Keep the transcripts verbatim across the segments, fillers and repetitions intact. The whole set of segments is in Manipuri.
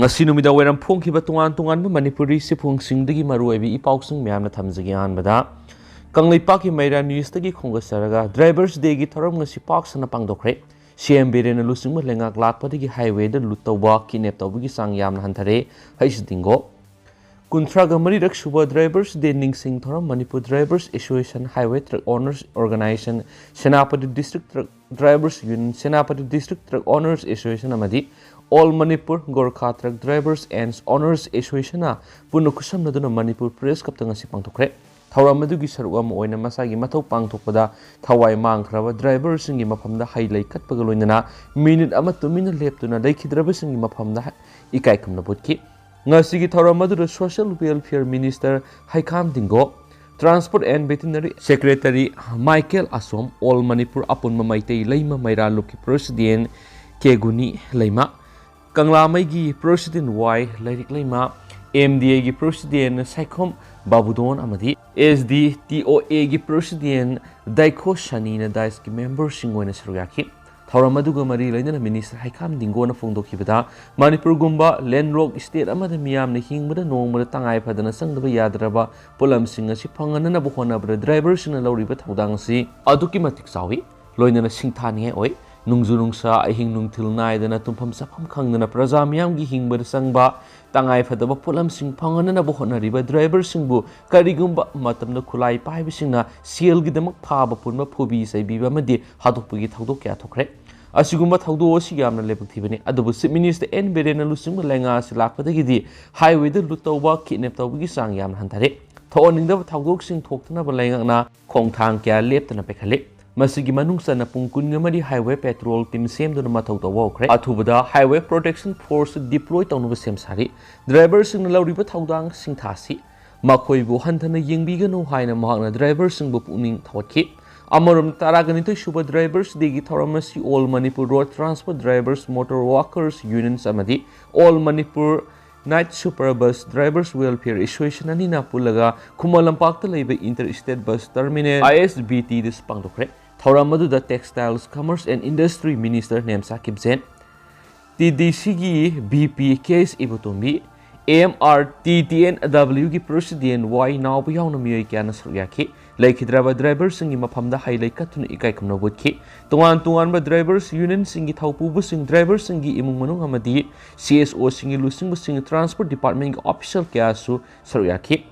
ꯉꯁꯤ ꯅꯨꯃꯤꯗꯥꯡ ꯋꯥꯏꯔꯝ ꯐꯣꯡꯈꯤꯕ ꯇꯣꯉꯥꯟ ꯇꯣꯉꯥꯟꯕ ꯃꯅꯤꯄꯨꯔꯤ ꯁꯤꯐꯨꯡꯁꯤꯡꯗꯒꯤ ꯃꯔꯨꯑꯣꯏꯕ ꯏ ꯄꯥꯎꯁꯤꯡ ꯃꯌꯥꯝꯅ ꯊꯝꯖꯒꯦ꯫ ꯑꯍꯥꯟꯕꯗ ꯀꯪꯂꯩꯄꯥꯛꯀꯤ ꯃꯩꯔꯥ ꯅ꯭ꯌꯨꯁꯇꯒꯤ ꯈꯣꯝꯒꯠꯆꯔꯒ, ꯗ꯭ꯔꯥꯏꯚꯔꯁ ꯗꯦꯒꯤ ꯊꯧꯔꯝ ꯉꯁꯤ ꯄꯥꯛ ꯁꯟꯅ ꯄꯥꯡꯊꯣꯛꯈ꯭ꯔꯦ꯫ ꯁꯤ ꯑꯦꯝ ꯕꯤꯔꯦꯟꯅ ꯂꯨꯆꯤꯡꯕ ꯂꯩꯉꯥꯛ ꯂꯥꯛꯄꯗꯒꯤ ꯍꯥꯏꯋꯦꯗ ꯂꯨꯠ ꯇꯧꯕ, ꯀꯤꯗꯅꯦꯞ ꯇꯧꯕꯒꯤ ꯆꯥꯡ ꯌꯥꯝꯅ ꯍꯟꯊꯔꯦ꯫ ꯍꯩꯁ ꯗꯤꯡꯒꯣ꯫ ꯀꯨꯟꯊ꯭ꯔꯥꯒ ꯃꯔꯤꯔꯛ ꯁꯨꯕ ꯗ꯭ꯔꯥꯏꯚꯔꯁ ꯗꯦ ꯅꯤꯡꯁꯤꯡ ꯊꯧꯔꯝ Manipur drivers association, highway truck owners organization, Senapati district truck drivers union, Senapati district truck owners association ꯑꯃꯗꯤ all Manipur Gorkha truck drivers and owners ꯑꯦꯁꯣꯁꯤꯌꯦꯁꯟꯅ ꯄꯨꯟꯅ ꯈꯨꯠꯁꯝꯅꯗꯨꯅ ꯃꯅꯤꯄꯨꯔ ꯄ꯭ꯔꯦꯁ ꯀ꯭ꯂꯕꯇ ꯉꯁꯤ ꯄꯥꯡꯊꯣꯛꯈ꯭ꯔꯦ꯫ ꯊꯧꯔꯝ ꯑꯗꯨꯒꯤ ꯁꯔꯨꯛ ꯑꯃ ꯑꯣꯏꯅ ꯃꯁꯥꯒꯤ ꯃꯊꯧ ꯄꯥꯡꯊꯣꯛꯄꯗ ꯊꯋꯥꯏ ꯃꯥꯡꯈ꯭ꯔꯕ ꯗ꯭ꯔꯥꯏꯚꯔꯁꯤꯡꯒꯤ ꯃꯐꯝꯗ ꯍꯩ ꯂꯩ ꯀꯠꯄꯒ ꯂꯣꯏꯅꯅ ꯃꯤꯅꯤꯠ ꯑꯃ ꯇꯨꯃꯤꯟꯅ ꯂꯦꯞꯇꯨꯅ ꯂꯩꯈꯤꯗ꯭ꯔꯕꯁꯤꯡꯒꯤ ꯃꯐꯝꯗ ꯏꯀꯥꯏ ꯈꯨꯝꯅꯕ ꯎꯠꯈꯤ꯫ ꯉꯁꯤꯒꯤ ꯊꯧꯔꯝ ꯑꯗꯨꯗ social welfare minister Heikham Dingo, transport and veterinary secretary Michael Asom, all Manipur ꯑꯄꯨꯟꯕ ꯃꯩꯇꯩ ꯂꯩꯃ ꯃꯩꯔꯥ ꯂꯨꯞꯀꯤ ꯄ꯭ꯔꯦꯁꯤꯗꯦꯟ ꯀꯦꯒꯨꯅꯤ ꯂꯩꯃ, ꯀꯪꯂꯥꯃꯩꯒꯤ president Y Lairik Leima, M D ꯑꯦꯒꯤ ꯄ꯭ꯔꯦꯁꯤꯗꯦꯟ ꯁꯥꯏꯈꯣꯝ ꯕꯥꯕꯨꯗꯣꯟ ꯑꯃꯗꯤ ꯑꯦꯁ ꯗꯤ ꯇꯤ ꯑꯣ ꯑꯦꯒꯤ ꯄ꯭ꯔꯦꯁꯤꯗꯦꯟ ꯗꯥꯏꯈꯣ ꯁꯅꯤꯅ ꯗꯥꯏꯁꯀꯤ ꯃꯦꯝꯕꯔꯁꯤꯡ ꯑꯣꯏꯅ ꯁꯔꯨꯛ ꯌꯥꯈꯤ꯫ ꯊꯧꯔꯝ ꯑꯗꯨꯒ ꯃꯔꯤ ꯂꯩꯅꯅ ꯃꯤꯅꯤꯁꯇꯔ ꯍꯩꯈꯥꯝ ꯗꯤꯡꯒꯣꯅ ꯐꯣꯡꯗꯣꯛꯈꯤꯕꯗ, ꯃꯅꯤꯄꯨꯔꯒꯨꯝꯕ ꯂꯦꯟꯂꯣꯛ ꯁ꯭ꯇꯦꯠ ꯑꯃꯗ ꯃꯤꯌꯥꯝꯅ ꯍꯤꯡꯕꯗ ꯅꯣꯡꯃꯗ ꯇꯉꯥꯏ ꯐꯗꯅ ꯆꯪꯗꯕ ꯌꯥꯗ꯭ꯔꯕ ꯄꯣꯠꯂꯝꯁꯤꯡ ꯑꯁꯤ ꯐꯪꯍꯟꯅꯅꯕ ꯍꯣꯠꯅꯕꯗ ꯗ꯭ꯔꯥꯏꯚꯔꯁꯤꯡꯅ ꯂꯧꯔꯤꯕ ꯊꯧꯗꯥꯡ ꯑꯁꯤ ꯑꯗꯨꯛꯀꯤ ꯃꯇꯤꯛ ꯆꯥꯎꯏ, ꯂꯣꯏꯅꯅ ꯁꯤꯡꯊꯥꯅꯤꯡꯉꯥꯏ ꯑꯣꯏ꯫ ꯅꯣꯡꯖꯨ ꯅꯨꯡꯁꯥ, ꯑꯍꯤꯡ ꯅꯨꯡꯊꯤꯜ ꯅꯥꯏꯗꯅ ꯇꯨꯝꯐꯝ ꯆꯥꯐꯝ ꯈꯪꯗꯅ ꯄ꯭ꯔꯖꯥ ꯃꯤꯌꯥꯝꯒꯤ ꯍꯤꯡꯕꯗ ꯆꯪꯕ ꯇꯉꯥꯏ ꯐꯗꯕ ꯄꯣꯠꯂꯝꯁꯤꯡ ꯐꯪꯍꯟꯅꯅꯕ ꯍꯣꯠꯅꯔꯤꯕ ꯗ꯭ꯔꯥꯏꯚꯔꯁꯤꯡꯕꯨ ꯀꯔꯤꯒꯨꯝꯕ ꯃꯇꯝꯗ ꯈꯨꯠꯂꯥꯏ ꯄꯥꯏꯕꯁꯤꯡꯅ ꯁꯦꯜꯒꯤꯗꯃꯛ ꯐꯥꯕ ꯄꯨꯟꯕ, ꯐꯨꯕꯤ ꯆꯩꯕꯤꯕ ꯑꯃꯗꯤ ꯍꯥꯠꯇꯣꯛꯄꯒꯤ ꯊꯧꯗꯣꯛ ꯀꯌꯥ ꯊꯣꯛꯈ꯭ꯔꯦ꯫ ꯑꯁꯤꯒꯨꯝꯕ ꯊꯧꯗꯣꯛ ꯑꯁꯤ ꯌꯥꯝꯅ ꯂꯥꯏꯕꯛ ꯊꯤꯕꯅꯤ, ꯑꯗꯨꯕꯨ ꯆꯤꯐ ꯃꯤꯅꯤꯁꯇꯔ ꯑꯦꯟ ꯕꯤꯔꯦꯟꯅ ꯂꯨꯆꯤꯡꯕ ꯂꯩꯉꯥꯛ ꯑꯁꯤ ꯂꯥꯛꯄꯗꯒꯤꯗꯤ ꯍꯥꯏꯋꯦꯗ ꯂꯨꯠ ꯇꯧꯕ, ꯀꯤꯗꯅꯦꯞ ꯇꯧꯕꯒꯤ ꯆꯥꯡ ꯌꯥꯝꯅ ꯍꯟꯊꯔꯦ꯫ ꯊꯣꯛꯍꯟꯅꯤꯡꯗꯕ ꯊꯧꯗꯣꯛꯁꯤꯡ ꯊꯣꯛꯇꯅꯕ ꯂꯩꯉꯥꯛꯅ ꯈꯣꯡꯊꯥꯡ ꯀꯌꯥ ꯂꯦꯞꯇꯅ ꯄꯥꯏꯈꯠꯂꯤ꯫ ꯃꯁꯤꯒꯤ ꯃꯅꯨꯡ ꯆꯟꯅ ꯄꯨꯡ ꯀꯨꯟꯒ ꯃꯔꯤ ꯍꯥꯏꯋꯦ ꯄꯦꯇ꯭ꯔꯣꯜ ꯇꯤꯝ ꯁꯦꯝꯗꯨꯅ ꯃꯊꯧ ꯇꯧꯕ ꯍꯧꯈ꯭ꯔꯦ꯫ ꯑꯊꯨꯕꯗ ꯍꯥꯏꯋꯦ ꯄ꯭ꯔꯣꯇꯦꯛꯁꯟ ꯐꯣꯔꯁ ꯗꯤꯄ꯭ꯂꯣꯏ ꯇꯧꯅꯕ ꯁꯦꯝ ꯁꯥꯔꯤ꯫ ꯗ꯭ꯔꯥꯏꯚꯔꯁꯤꯡꯅ ꯂꯧꯔꯤꯕ ꯊꯧꯗꯥꯡ ꯁꯤꯡꯊꯥꯁꯤ꯫ ꯃꯈꯣꯏꯕꯨ ꯍꯟꯊꯅ ꯌꯦꯡꯕꯤꯒꯅꯨ ꯍꯥꯏꯅ ꯃꯍꯥꯛꯅ ꯗ꯭ꯔꯥꯏꯚꯔꯁꯤꯡꯕꯨ ꯄꯨꯛꯅꯤꯡ ꯊꯧꯒꯠꯈꯤ꯫ ꯑꯃꯔꯣꯝꯗ, ꯇꯔꯥꯒ ꯅꯤꯊꯣꯏ ꯁꯨꯕ ꯗ꯭ꯔꯥꯏꯚꯔꯁ ꯗꯦꯒꯤ ꯊꯧꯔꯝ ꯑꯁꯤ all Manipur road transport drivers motor workers unions ꯑꯃꯗꯤ all Manipur night super bus drivers welfare association ꯑꯅꯤꯅ ꯄꯨꯜꯂꯒ ꯈꯨꯃꯟ ꯂꯝꯄꯥꯛꯇ ꯂꯩꯕ inter state bus terminal, I S B ꯇꯤꯗ ꯄꯥꯡꯊꯣꯛꯈ꯭ꯔꯦ꯫ ꯊꯧꯔꯝ ꯑꯗꯨꯗ textiles, commerce and industry minister Nemcha Kipgen, T D ꯁꯤꯒꯤ V P K S Ibotombi, M R T T N ꯗꯕ꯭ꯂꯤꯌꯨꯒꯤ ꯄ꯭ꯔꯦꯁꯤꯗꯦꯟ ꯋꯥꯏ ꯅꯥꯎꯕ ꯌꯥꯎꯅ ꯃꯤꯑꯣꯏ ꯀꯌꯥꯅ ꯁꯔꯨꯛ ꯌꯥꯈꯤ꯫ ꯂꯩꯈꯤꯗ꯭ꯔꯕ ꯗ꯭ꯔꯥꯏꯚꯔꯁꯤꯡꯒꯤ ꯃꯐꯝꯗ ꯍꯩ ꯂꯩ ꯀꯠꯇꯨꯅ ꯏꯀꯥꯏ ꯈꯨꯝꯅꯕ ꯎꯠꯈꯤ꯫ ꯇꯣꯉꯥꯟ ꯇꯣꯉꯥꯟꯕ ꯗ꯭ꯔꯥꯏꯚꯔꯁ ꯌꯨꯅꯤꯌꯟꯁꯤꯡꯒꯤ ꯊꯧꯄꯨꯕꯁꯤꯡ, ꯗ꯭ꯔꯥꯏꯚꯔꯁꯤꯡꯒꯤ ꯏꯃꯨꯡ ꯃꯅꯨꯡ ꯑꯃꯗꯤ ꯁꯤ ꯑꯦꯁ ꯑꯣꯁꯤꯡꯒꯤ ꯂꯨꯆꯤꯡꯕꯁꯤꯡ, ꯇ꯭ꯔꯥꯟꯁꯄꯣꯔꯠ ꯗꯤꯄꯥꯔꯠꯃꯦꯟꯒꯤ ꯑꯣꯐꯤꯁꯤꯌꯦꯜ ꯀꯌꯥꯁꯨ ꯁꯔꯨꯛ ꯌꯥꯈꯤ꯫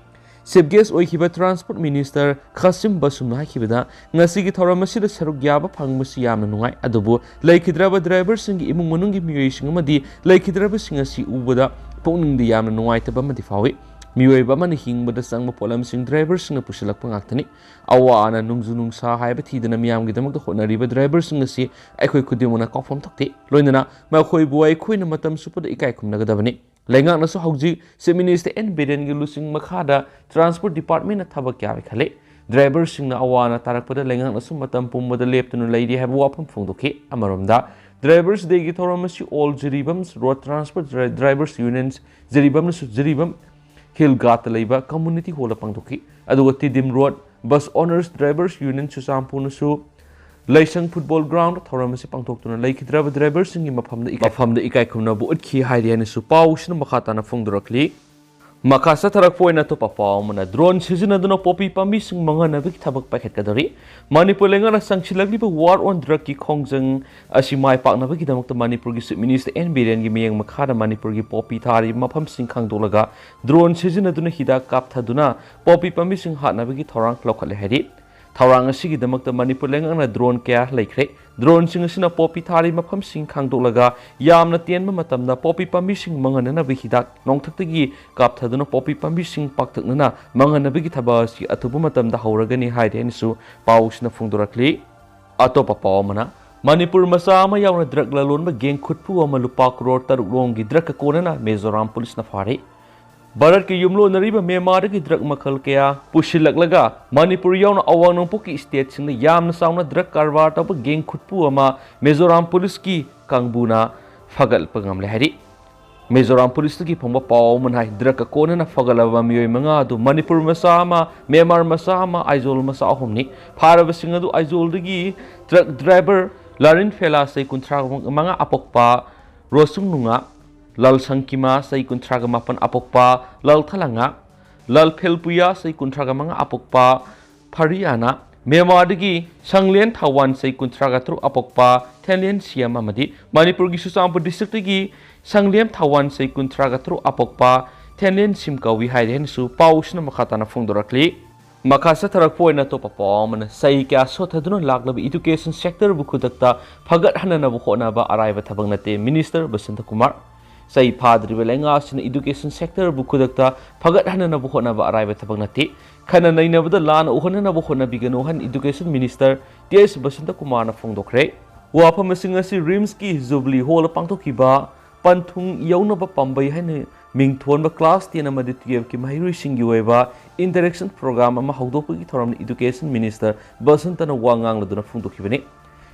ꯆꯤꯐ ꯒꯦꯁ ꯑꯣꯏꯈꯤꯕ ꯇ꯭ꯔꯥꯟꯁꯄꯣꯔꯠ ꯃꯤꯅꯤꯁꯇꯔ ꯈꯥꯁꯤꯝ ꯕꯁꯨꯝꯅ ꯍꯥꯏꯈꯤꯕꯗ, ꯉꯁꯤꯒꯤ ꯊꯧꯔꯝ ꯑꯁꯤꯗ ꯁꯔꯨꯛ ꯌꯥꯕ ꯐꯪꯕꯁꯤ ꯌꯥꯝꯅ ꯅꯨꯡꯉꯥꯏ, ꯑꯗꯨꯕꯨ ꯂꯩꯈꯤꯗ꯭ꯔꯕ ꯗ꯭ꯔꯥꯏꯚꯔꯁꯤꯡꯒꯤ ꯏꯃꯨꯡ ꯃꯅꯨꯡꯒꯤ ꯃꯤꯑꯣꯏꯁꯤꯡ ꯑꯃꯗꯤ ꯂꯩꯈꯤꯗ꯭ꯔꯕꯁꯤꯡ ꯑꯁꯤ ꯎꯕꯗ ꯄꯨꯛꯅꯤꯡꯗ ꯌꯥꯝꯅ ꯅꯨꯡꯉꯥꯏꯇꯕ ꯑꯃꯗꯤ ꯐꯥꯎꯏ꯫ ꯃꯤꯑꯣꯏꯕ ꯑꯃꯅ ꯍꯤꯡꯕꯗ ꯆꯪꯕ ꯄꯣꯠꯂꯝꯁꯤꯡ ꯗ꯭ꯔꯥꯏꯚꯔꯁꯤꯡꯅ ꯄꯨꯁꯤꯜꯂꯛꯄ ꯉꯥꯛꯇꯅꯤ꯫ ꯑꯋꯥ ꯑꯅꯥ, ꯅꯣꯡꯖꯨ ꯅꯨꯡꯁꯥ ꯍꯥꯏꯕ ꯊꯤꯗꯅ ꯃꯤꯌꯥꯝꯒꯤꯗꯃꯛꯇ ꯍꯣꯠꯅꯔꯤꯕ ꯗ꯭ꯔꯥꯏꯚꯔꯁꯤꯡ ꯑꯁꯤ ꯑꯩꯈꯣꯏ ꯈꯨꯗꯤꯡꯃꯛꯅ ꯀꯥꯎꯐꯝ ꯊꯣꯛꯇꯦ꯫ ꯂꯣꯏꯅꯅ ꯃꯈꯣꯏꯕꯨ ꯑꯩꯈꯣꯏꯅ ꯃꯇꯝ ꯆꯨꯞꯄꯗ ꯏꯀꯥꯏ ꯈꯨꯝꯅꯒꯗꯕꯅꯤ꯫ ꯂꯩꯉꯥꯛꯅꯁꯨ ꯍꯧꯖꯤꯛ ꯆꯤꯐ ꯃꯤꯅꯤꯁꯇꯔ ꯑꯦꯟ ꯕꯤꯔꯦꯟꯒꯤ ꯂꯨꯆꯤꯡ ꯃꯈꯥꯗ ꯇ꯭ꯔꯥꯟꯁꯄꯣꯔꯠ ꯗꯤꯄꯥꯔꯠꯃꯦꯟꯅ ꯊꯕꯛ ꯀꯌꯥ ꯄꯥꯏꯈꯠꯂꯤ꯫ ꯗ꯭ꯔꯥꯏꯚꯔꯁꯤꯡꯅ ꯑꯋꯥ ꯑꯅꯥ ꯇꯥꯔꯛꯄꯗ ꯂꯩꯉꯥꯛꯅꯁꯨ ꯃꯇꯝ ꯄꯨꯝꯕꯗ ꯂꯦꯞꯇꯨꯅ ꯂꯩꯔꯤ ꯍꯥꯏꯕ ꯋꯥꯐꯝ ꯐꯣꯡꯗꯣꯛꯈꯤ꯫ ꯑꯃꯔꯣꯝꯗ, ꯗ꯭ꯔꯥꯏꯚꯔꯁ ꯗꯦꯒꯤ ꯊꯧꯔꯝ ꯑꯁꯤ ꯑꯣꯜ ꯖꯤꯔꯤꯕꯝ ꯔꯣꯗ ꯇ꯭ꯔꯥꯟꯁꯄꯣꯔꯠ ꯗ꯭ꯔꯥꯏ-, ꯗ꯭ꯔꯥꯏꯚꯔꯁ ꯌꯨꯅꯤꯌꯟꯁ ꯖꯤꯔꯤꯕꯝꯅꯁꯨ ꯖꯤꯔꯤꯕꯝ ꯍꯤꯜ ꯒꯥꯠꯇ ꯂꯩꯕ ꯀꯝꯃꯨꯅꯤꯇꯤ ꯍꯣꯜꯗ ꯄꯥꯡꯊꯣꯛꯈꯤ꯫ ꯑꯗꯨꯒ Tidim road bus owners drivers union ꯆꯨꯔꯆꯥꯟꯄꯨꯔꯅꯁꯨ ꯂꯩꯁꯪ ꯐꯨꯠꯕꯣꯜ ꯒ꯭ꯔꯥꯎꯟꯗ ꯊꯧꯔꯝ ꯑꯁꯤ ꯄꯥꯡꯊꯣꯛꯇꯨꯅ ꯂꯩꯈꯤꯗ꯭ꯔꯕ ꯗ꯭ꯔꯥꯏꯚꯔꯁꯤꯡꯒꯤ ꯃꯐꯝꯗ ꯏꯀꯥꯏ-, ꯃꯐꯝꯗ ꯏꯀꯥꯏ ꯈꯨꯝꯅꯕ ꯎꯠꯈꯤ ꯍꯥꯏꯔꯤ ꯍꯥꯏꯅꯁꯨ ꯄꯥꯎꯁꯤꯅ ꯃꯈꯥ ꯇꯥꯅ ꯐꯣꯡꯗꯣꯔꯛꯂꯤ꯫ ꯃꯈꯥ ꯆꯠꯊꯔꯛꯄ ꯑꯣꯏꯅ ꯑꯇꯣꯞꯄ ꯄꯥꯎ ꯑꯃꯅ, ꯗ꯭ꯔꯣꯟ ꯁꯤꯖꯤꯟꯅꯗꯨꯅ ꯄꯣꯄꯤ ꯄꯥꯝꯕꯤꯁꯤꯡ ꯃꯥꯡꯍꯟꯅꯕꯒꯤ ꯊꯕꯛ ꯄꯥꯏꯈꯠꯀꯗꯧꯔꯤ꯫ ꯃꯅꯤꯄꯨꯔ ꯂꯩꯉꯥꯛꯅ ꯆꯪꯁꯤꯜꯂꯛꯂꯤꯕ ꯋꯥꯔ ꯑꯣꯟ ꯗ꯭ꯔꯒꯀꯤ ꯈꯣꯡꯖꯪ ꯑꯁꯤ ꯃꯥꯏ ꯄꯥꯛꯅꯕꯒꯤꯗꯃꯛꯇ ꯃꯅꯤꯄꯨꯔꯒꯤ ꯆꯤꯐ ꯃꯤꯅꯤꯁꯇꯔ ꯑꯦꯟ ꯕꯤꯔꯦꯟꯒꯤ ꯃꯤꯠꯌꯦꯡ ꯃꯈꯥꯗ ꯃꯅꯤꯄꯨꯔꯒꯤ ꯄꯣꯄꯤ ꯊꯥꯔꯤꯕ ꯃꯐꯝꯁꯤꯡ ꯈꯪꯗꯣꯛꯂꯒ ꯗ꯭ꯔꯣꯟ ꯁꯤꯖꯤꯟꯅꯗꯨꯅ ꯍꯤꯗꯥꯛ ꯀꯥꯞꯊꯗꯨꯅ ꯄꯣꯄꯤ ꯄꯥꯝꯕꯤꯁꯤꯡ ꯍꯥꯠꯅꯕꯒꯤ ꯊꯧꯔꯥꯡ ꯂꯧꯈꯠꯂꯦ ꯍꯥꯏꯔꯤ꯫ ꯊꯧꯔꯥꯡ ꯑꯁꯤꯒꯤꯗꯃꯛꯇ ꯃꯅꯤꯄꯨꯔ ꯂꯩꯉꯥꯛꯅ ꯗ꯭ꯔꯣꯟ ꯀꯌꯥ ꯂꯩꯈ꯭ꯔꯦ꯫ ꯗ꯭ꯔꯣꯟꯁꯤꯡ ꯑꯁꯤꯅ ꯄꯣꯄꯤ ꯊꯥꯔꯤ ꯃꯐꯝꯁꯤꯡ ꯈꯪꯗꯣꯛꯂꯒ ꯌꯥꯝꯅ ꯇꯦꯟꯕ ꯃꯇꯝꯗ ꯄꯣꯄꯤ ꯄꯥꯝꯕꯤꯁꯤꯡ ꯃꯥꯡꯍꯟꯅꯅꯕ ꯍꯤꯗꯥꯛ ꯅꯣꯡꯊꯛꯇꯒꯤ ꯀꯥꯞꯊꯗꯨꯅ ꯄꯣꯄꯤ ꯄꯥꯝꯕꯤꯁꯤꯡ ꯄꯥꯛꯇꯛꯅꯅ ꯃꯥꯡꯍꯟꯅꯕꯒꯤ ꯊꯕꯛ ꯑꯁꯤ ꯑꯊꯨꯕ ꯃꯇꯝꯗ ꯍꯧꯔꯒꯅꯤ ꯍꯥꯏꯔꯤ ꯍꯥꯏꯅꯁꯨ ꯄꯥꯎꯁꯤꯅ ꯐꯣꯡꯗꯣꯔꯛꯂꯤ꯫ ꯑꯇꯣꯞꯄ ꯄꯥꯎ ꯑꯃꯅ, ꯃꯅꯤꯄꯨꯔ ꯃꯆꯥ ꯑꯃ ꯌꯥꯎꯅ ꯗ꯭ꯔꯒ ꯂꯂꯣꯟꯕ ꯒꯦꯡ ꯈꯨꯠꯄꯨ ꯑꯃ ꯂꯨꯄꯥ ꯀ꯭ꯔꯣꯔ ꯇꯔꯨꯛ ꯂꯣꯝꯒꯤ ꯗ꯭ꯔꯒꯀ ꯀꯣꯟꯅꯅ ꯃꯤꯖꯣꯔꯥꯝ ꯄꯨꯂꯤꯁꯅ ꯐꯥꯔꯤ꯫ ꯚꯥꯔꯠꯀ ꯌꯨꯝꯂꯣꯟꯅꯔꯤꯕ ꯃ꯭ꯌꯥꯟꯃꯥꯔꯗꯒꯤ ꯗ꯭ꯔꯒ ꯃꯈꯜ ꯀꯌꯥ ꯄꯨꯁꯤꯜꯂꯛꯂꯒ ꯃꯅꯤꯄꯨꯔ ꯌꯥꯎꯅ ꯑꯋꯥꯡ ꯅꯣꯡꯄꯣꯛꯀꯤ ꯁ꯭ꯇꯦꯠꯁꯤꯡꯗ ꯌꯥꯝꯅ ꯆꯥꯎꯅ ꯗ꯭ꯔꯒ ꯀꯔꯕꯥꯔ ꯇꯧꯕ ꯒꯦꯡ ꯈꯨꯠꯄꯨ ꯑꯃ ꯃꯤꯖꯣꯔꯥꯝ ꯄꯨꯂꯤꯁꯀꯤ ꯀꯥꯡꯕꯨꯅ ꯐꯒꯠꯄ ꯉꯝꯂꯦ ꯍꯥꯏꯔꯤ꯫ ꯃꯤꯖꯣꯔꯥꯝ ꯄꯨꯂꯤꯁꯇꯒꯤ ꯐꯪꯕ ꯄꯥꯎ ꯑꯃꯅ ꯍꯥꯏ, ꯗ꯭ꯔꯒꯀ ꯀꯣꯟꯅꯅ ꯐꯒꯠꯂꯕ ꯃꯤꯑꯣꯏ ꯃꯉꯥ ꯑꯗꯨ ꯃꯅꯤꯄꯨꯔ ꯃꯆꯥ ꯑꯃ, ꯃ꯭ꯌꯥꯟꯃꯥꯔ ꯃꯆꯥ ꯑꯃ, ꯑꯥꯏꯖꯣꯜ ꯃꯆꯥ ꯑꯍꯨꯝꯅꯤ꯫ ꯐꯥꯔꯕꯁꯤꯡ ꯑꯗꯨ ꯑꯥꯏꯖꯣꯜꯗꯒꯤ ꯇ꯭ꯔꯛ ꯗ꯭ꯔꯥꯏꯚꯔ ꯂꯥꯔꯤꯟ ꯐꯦꯂꯥ, ꯆꯍꯤ ꯀꯨꯟꯊ꯭ꯔꯥ ꯃꯉꯥ, ꯑꯄꯣꯛꯄ ꯔꯣꯁꯨꯡ ꯅꯨꯡꯉꯥ, ꯂꯜ ꯁꯪꯀꯤꯃꯥ, ꯆꯍꯤ ꯀꯨꯟꯊ꯭ꯔꯥꯒ ꯃꯥꯄꯟ ꯑꯄꯣꯛꯄ, ꯂꯜ ꯊꯂꯉꯥ, ꯂꯜ ꯐꯦꯜꯄꯨꯌꯥ, ꯆꯍꯤ ꯀꯨꯟꯊ꯭ꯔꯥꯒ ꯃꯉꯥ ꯑꯄꯣꯛꯄ, ꯐꯔꯤꯌꯥꯅ, ꯃ꯭ꯌꯥꯟꯃꯥꯔꯗꯒꯤ ꯁꯪꯂꯦꯟ ꯊꯥꯋꯥꯟ, ꯆꯍꯤ ꯀꯨꯟꯊ꯭ꯔꯥꯒ ꯇꯔꯨꯛ ꯑꯄꯣꯛꯄ, ꯊꯦꯟꯂꯦꯟ ꯁꯤꯌꯝ ꯑꯃꯗꯤ ꯃꯅꯤꯄꯨꯔꯒꯤ ꯆꯨꯔꯆꯥꯟꯄꯨꯔ ꯗꯤꯁꯇ꯭ꯔꯤꯛꯇꯒꯤ ꯁꯪꯂꯦꯝ ꯊꯥꯋꯥꯟ, ꯆꯍꯤ ꯀꯨꯟꯊ꯭ꯔꯥꯒ ꯇꯔꯨꯛ ꯑꯄꯣꯛꯄ, ꯊꯦꯟꯂꯦꯟ ꯁꯤꯝ ꯀꯧꯏ ꯍꯥꯏꯔꯦ ꯍꯥꯏꯅꯁꯨ ꯄꯥꯎꯁꯤꯅ ꯃꯈꯥ ꯇꯥꯅ ꯐꯣꯡꯗꯣꯔꯛꯂꯤ꯫ ꯃꯈꯥ ꯆꯠꯊꯔꯛꯄ ꯑꯣꯏꯅ ꯑꯇꯣꯞꯄ ꯄꯥꯎ ꯑꯃꯅ, ꯆꯍꯤ ꯀꯌꯥ ꯁꯣꯊꯗꯨꯅ ꯂꯥꯛꯂꯕ education sector ꯕꯨ ꯈꯨꯗꯛꯇ ꯐꯒꯠꯍꯟꯅꯅꯕ ꯍꯣꯠꯅꯕ ꯑꯔꯥꯏꯕ ꯊꯕꯛ ꯅꯠꯇꯦ, Minister ꯕꯁꯟꯇ ꯀꯨꯃꯥꯔ꯫ ꯆꯍꯤ ꯐꯥꯗ꯭ꯔꯤꯕ ꯂꯩꯉꯥꯛ ꯑꯁꯤꯅ education sector ꯕꯨ ꯈꯨꯗꯛꯇ ꯐꯒꯠꯍꯟꯅꯅꯕ ꯍꯣꯠꯅꯕ ꯑꯔꯥꯏꯕ ꯊꯕꯛ ꯅꯠꯇꯦ꯫ ꯈꯟꯅ ꯅꯩꯅꯕꯗ ꯂꯥꯟꯅ ꯎꯍꯟꯅꯅꯕ ꯍꯣꯠꯅꯕꯤꯒꯅꯨ ꯍꯥꯏꯅ education minister ꯇꯤ ꯑꯦꯁ ꯕꯁꯟꯇ ꯀꯨꯃꯥꯔꯅ ꯐꯣꯡꯗꯣꯛꯈ꯭ꯔꯦ꯫ ꯋꯥꯐꯝꯁꯤꯡ ꯑꯁꯤ ꯔꯤꯝꯁꯀꯤ ꯖꯨꯕꯤꯂꯤ ꯍꯣꯜꯗ ꯄꯥꯡꯊꯣꯛꯈꯤꯕ ꯄꯟꯊꯨꯡ ꯌꯧꯅꯕ ꯄꯥꯝꯕꯩ ꯍꯥꯏꯅ ꯃꯤꯡꯊꯣꯟꯕ class ten ꯑꯃꯗꯤ twelve ꯀꯤ ꯃꯍꯩꯔꯣꯏꯁꯤꯡꯒꯤ ꯑꯣꯏꯕ interaction program ꯑꯃ ꯍꯧꯗꯣꯛꯄꯒꯤ ꯊꯧꯔꯝꯗ education minister ꯕꯁꯟꯇꯅ ꯋꯥ ꯉꯥꯡꯂꯗꯨꯅ ꯐꯣꯡꯗꯣꯛꯈꯤꯕꯅꯤ꯫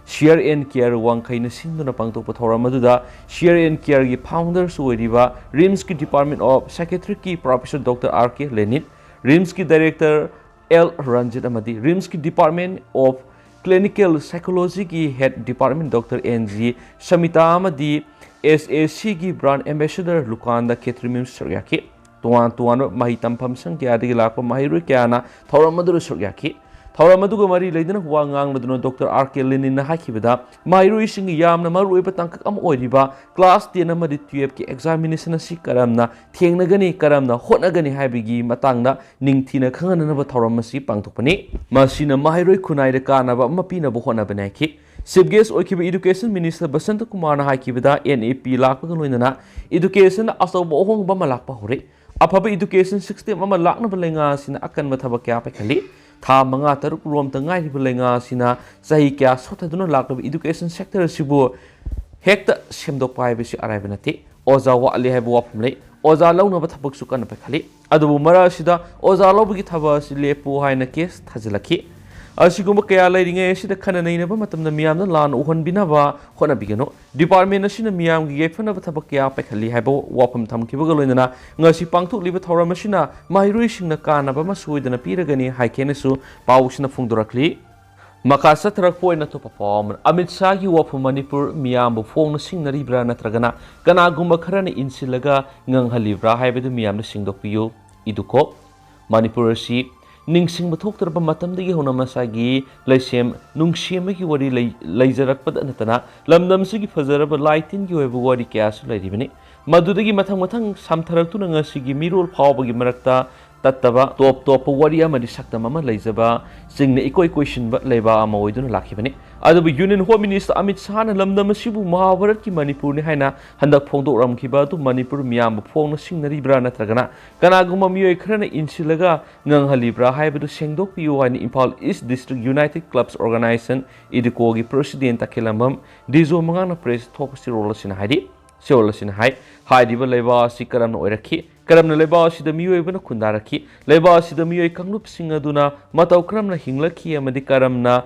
Share and Care ꯋꯥꯡꯈꯩꯅ ꯁꯤꯟꯗꯨꯅ ꯄꯥꯡꯊꯣꯛꯄ ꯊꯧꯔꯝ ꯑꯗꯨꯗ Share and Care ꯒꯤ founderꯁꯨ ꯑꯣꯏꯔꯤꯕ ꯔꯤꯝꯁꯀꯤ Department of Psychiatric ꯀꯤ professor Doctor R K Lenin, ꯔꯤꯝꯁꯀꯤ director ꯑꯦꯜ ꯔꯟꯖꯤꯠ ꯑꯃꯗꯤ ꯔꯤꯝꯁꯀꯤ Department of Clinical Psychology ꯒꯤ head department Doctor N G Samita ꯑꯃꯗꯤ ꯑꯦꯁ ꯑꯦ ꯁꯤ ꯒꯤ brand ambassador ꯂꯨꯀꯥꯟꯗ ꯈꯦꯇ꯭ꯔꯤꯃꯌꯨꯝ ꯁꯔꯨꯛ ꯌꯥꯈꯤ꯫ ꯇꯣꯉꯥꯟ ꯇꯣꯉꯥꯟꯕ ꯃꯍꯩ ꯇꯝꯐꯝ ꯁꯪ ꯀꯌꯥꯗꯒꯤ ꯂꯥꯛꯄ ꯃꯍꯩꯔꯣꯏ ꯀꯌꯥꯅ ꯊꯧꯔꯝ ꯑꯗꯨꯗ ꯁꯔꯨꯛ ꯌꯥꯈꯤ꯫ ꯊꯧꯔꯝ ꯑꯗꯨꯒ ꯃꯔꯤ ꯂꯩꯅꯅ ꯋꯥ ꯉꯥꯡꯂꯗꯨꯅ ꯗꯣꯛꯇꯔ ꯑꯥꯔ ꯀꯦ ꯂꯦꯅꯤꯟꯅ ꯍꯥꯏꯈꯤꯕꯗ, ꯃꯍꯩꯔꯣꯏꯁꯤꯡꯒꯤ ꯌꯥꯝꯅ ꯃꯔꯨꯑꯣꯏꯕ ꯇꯥꯡꯀꯛ ꯑꯃ ꯑꯣꯏꯔꯤꯕ class ten ꯑꯃꯗꯤ twelve ꯀꯤ examination ꯑꯁꯤ ꯀꯔꯝꯅ ꯊꯦꯡꯅꯒꯅꯤ, ꯀꯔꯝꯅ ꯍꯣꯠꯅꯒꯅꯤ ꯍꯥꯏꯕꯒꯤ ꯃꯇꯥꯡꯗ ꯅꯤꯡꯊꯤꯅ ꯈꯪꯍꯟꯅꯅꯕ ꯊꯧꯔꯝ ꯑꯁꯤ ꯄꯥꯡꯊꯣꯛꯄꯅꯤ꯫ ꯃꯁꯤꯅ ꯃꯍꯩꯔꯣꯏ ꯈꯨꯟꯅꯥꯏꯗ ꯀꯥꯟꯅꯕ ꯑꯃ ꯄꯤꯅꯕ ꯍꯣꯠꯅꯕꯅꯤ ꯍꯥꯏꯈꯤ꯫ Chief guest ꯑꯣꯏꯈꯤꯕ education minister ꯕꯁꯟꯇ ꯀꯨꯃꯥꯔꯅ ꯍꯥꯏꯈꯤꯕꯗ, N E P ꯂꯥꯛꯄꯒ ꯂꯣꯏꯅꯅ education ꯗ ꯑꯆꯧꯕ ꯑꯍꯣꯡꯕ ꯑꯃ ꯂꯥꯛꯄ ꯍꯧꯔꯦ꯫ ꯑꯐꯕ education system ꯑꯃ ꯂꯥꯛꯅꯕ ꯂꯩꯉꯥꯛ ꯑꯁꯤꯅ ꯑꯀꯟꯕ ꯊꯕꯛ ꯀꯌꯥ ꯄꯥꯏꯈꯠꯂꯤ꯫ ꯊꯥ ꯃꯉꯥ ꯇꯔꯨꯛ ꯔꯣꯝꯇ ꯉꯥꯏꯔꯤꯕ ꯂꯩꯉꯥꯛ ꯑꯁꯤꯅ ꯆꯍꯤ ꯀꯌꯥ ꯁꯣꯊꯗꯨꯅ ꯂꯥꯛꯂꯕ education sector ꯑꯁꯤꯕꯨ ꯍꯦꯛꯇ ꯁꯦꯝꯗꯣꯛꯄ ꯍꯥꯏꯕꯁꯤ ꯑꯔꯥꯏꯕ ꯅꯠꯇꯦ꯫ ꯑꯣꯖꯥ ꯋꯥꯠꯂꯤ ꯍꯥꯏꯕ ꯋꯥꯐꯝ ꯂꯩ꯫ ꯑꯣꯖꯥ ꯂꯧꯅꯕ ꯊꯕꯛꯁꯨ ꯀꯟꯅ ꯄꯥꯏꯈꯠꯂꯤ꯫ ꯑꯗꯨꯕꯨ ꯃꯔꯛ ꯑꯁꯤꯗ ꯑꯣꯖꯥ ꯂꯧꯕꯒꯤ ꯊꯕꯛ ꯑꯁꯤ ꯂꯦꯞꯄꯨ ꯍꯥꯏꯅ case ꯊꯥꯖꯤꯜꯂꯛꯈꯤ꯫ ꯑꯁꯤꯒꯨꯝꯕ ꯀꯌꯥ ꯂꯩꯔꯤꯉꯩ ꯑꯁꯤꯗ ꯈꯟꯅ ꯅꯩꯅꯕ ꯃꯇꯝꯗ ꯃꯤꯌꯥꯝꯅ ꯂꯥꯟꯅ ꯎꯍꯟꯕꯤꯅꯕ ꯍꯣꯠꯅꯕꯤꯒꯅꯨ꯫ Department ꯑꯁꯤꯅ ꯃꯤꯌꯥꯝꯒꯤ ꯌꯥꯏꯐꯅꯕ ꯊꯕꯛ ꯀꯌꯥ ꯄꯥꯏꯈꯠꯂꯤ ꯍꯥꯏꯕ ꯋꯥꯐꯝ ꯊꯝꯈꯤꯕꯒ ꯂꯣꯏꯅꯅ ꯉꯁꯤ ꯄꯥꯡꯊꯣꯛꯂꯤꯕ ꯊꯧꯔꯝ ꯑꯁꯤꯅ ꯃꯍꯩꯔꯣꯏꯁꯤꯡꯅ ꯀꯥꯟꯅꯕ ꯑꯃ ꯁꯣꯏꯗꯅ ꯄꯤꯔꯒꯅꯤ ꯍꯥꯏꯈꯤ ꯍꯥꯏꯅꯁꯨ ꯄꯥꯎꯁꯤꯅ ꯐꯣꯡꯗꯣꯔꯛꯂꯤ꯫ ꯃꯈꯥ ꯆꯠꯊꯔꯛꯄ ꯑꯣꯏꯅ ꯑꯇꯣꯞꯄ ꯄꯥꯎ ꯑꯃꯅ, ꯑꯃꯤꯠ ꯁꯥꯍꯒꯤ ꯋꯥꯐꯝ ꯃꯅꯤꯄꯨꯔ ꯃꯤꯌꯥꯝꯕꯨ ꯐꯣꯡꯅ ꯁꯤꯡꯅꯔꯤꯕ꯭ꯔꯥ ꯅꯠꯇ꯭ꯔꯒꯅ ꯀꯅꯥꯒꯨꯝꯕ ꯈꯔꯅ ꯏꯟꯁꯤꯜꯂꯒ ꯉꯥꯡꯍꯜꯂꯤꯕ꯭ꯔꯥ ꯍꯥꯏꯕꯗꯨ ꯃꯤꯌꯥꯝꯅ ꯁꯦꯡꯗꯣꯛꯄꯤꯌꯨ꯫ ꯏꯗꯨꯀꯣ, ꯃꯅꯤꯄꯨꯔ ꯑꯁꯤ ꯅꯤꯡꯁꯤꯡꯕ ꯊꯣꯛꯇ꯭ꯔꯕ ꯃꯇꯝꯗꯒꯤ ꯍꯧꯅ ꯃꯁꯥꯒꯤ ꯂꯩꯁꯦꯝ ꯅꯨꯡꯁꯦꯝꯕꯒꯤ ꯋꯥꯔꯤ ꯂꯩ-, ꯂꯩꯖꯔꯛꯄꯗ ꯅꯠꯇꯅ ꯂꯝꯗꯝꯁꯤꯒꯤ ꯐꯖꯔꯕ ꯂꯥꯏ ꯇꯤꯟꯒꯤ ꯑꯣꯏꯕ ꯋꯥꯔꯤ ꯀꯌꯥꯁꯨ ꯂꯩꯔꯤꯕꯅꯤ꯫ ꯃꯗꯨꯗꯒꯤ ꯃꯊꯪ ꯃꯊꯪ ꯁꯝꯊꯔꯛꯇꯨꯅ ꯉꯁꯤꯒꯤ ꯃꯤꯔꯣꯜ ꯐꯥꯎꯕꯒꯤ ꯃꯔꯛꯇ ꯇꯠꯇꯕ ꯇꯣꯞ ꯇꯣꯞꯄ ꯋꯥꯔꯤ ꯑꯃꯗꯤ ꯁꯛꯇꯝ ꯑꯃ ꯂꯩꯖꯕ, ꯆꯤꯡꯅ ꯏꯀꯣꯏ ꯀꯣꯏꯁꯤꯟꯕ ꯂꯩꯕꯥꯛ ꯑꯃ ꯑꯣꯏꯗꯨꯅ ꯂꯥꯛꯈꯤꯕꯅꯤ꯫ ꯑꯗꯨꯕꯨ Union Home Minister ꯑꯃꯤꯠ ꯁꯥꯍꯅ ꯂꯝꯗꯝ ꯑꯁꯤꯕꯨ ꯃꯍꯥꯚꯥꯔꯠꯀꯤ ꯃꯅꯤꯄꯨꯔꯅꯤ ꯍꯥꯏꯅ ꯍꯟꯗꯛ ꯐꯣꯡꯗꯣꯛꯂꯝꯈꯤꯕ ꯑꯗꯨ ꯃꯅꯤꯄꯨꯔ ꯃꯤꯌꯥꯝꯕꯨ ꯐꯣꯡꯅ ꯁꯤꯡꯅꯔꯤꯕ꯭ꯔꯥ ꯅꯠꯇ꯭ꯔꯒꯅ ꯀꯅꯥꯒꯨꯝꯕ ꯃꯤꯑꯣꯏ ꯈꯔꯅ ꯏꯟꯁꯤꯜꯂꯒ ꯉꯥꯡꯍꯜꯂꯤꯕ꯭ꯔꯥ ꯍꯥꯏꯕꯗꯨ ꯁꯦꯡꯗꯣꯛꯄꯤꯌꯨ ꯍꯥꯏꯅ Imphal East District United Clubs Organisation, ꯏꯗꯨꯀꯣꯒꯤ president ꯇꯈꯦꯜꯂꯝꯕꯝ ꯗꯤꯖꯣ ꯃꯉꯥꯡꯅ press ꯊꯣꯛꯄ ꯆꯦꯔꯣꯜ ꯑꯁꯤꯅ ꯍꯥꯏꯔꯤ꯫ ꯆꯦꯔꯣꯜ ꯑꯁꯤꯅ ꯍꯥꯏ, ꯍꯥꯏꯔꯤꯕ ꯂꯩꯕꯥꯛ ꯑꯁꯤ ꯀꯔꯝꯅ ꯑꯣꯏꯔꯛꯈꯤ, ꯀꯔꯝꯅ ꯂꯩꯕꯥꯛ ꯑꯁꯤꯗ ꯃꯤꯑꯣꯏꯕꯅ ꯈꯨꯟꯗꯥꯔꯛꯈꯤ, ꯂꯩꯕꯥꯛ ꯑꯁꯤꯗ ꯃꯤꯑꯣꯏ ꯀꯥꯡꯂꯨꯞꯁꯤꯡ ꯑꯗꯨꯅ ꯃꯇꯧ ꯀꯔꯝꯅ ꯍꯤꯡꯂꯛꯈꯤ ꯑꯃꯗꯤ ꯀꯔꯝꯅ,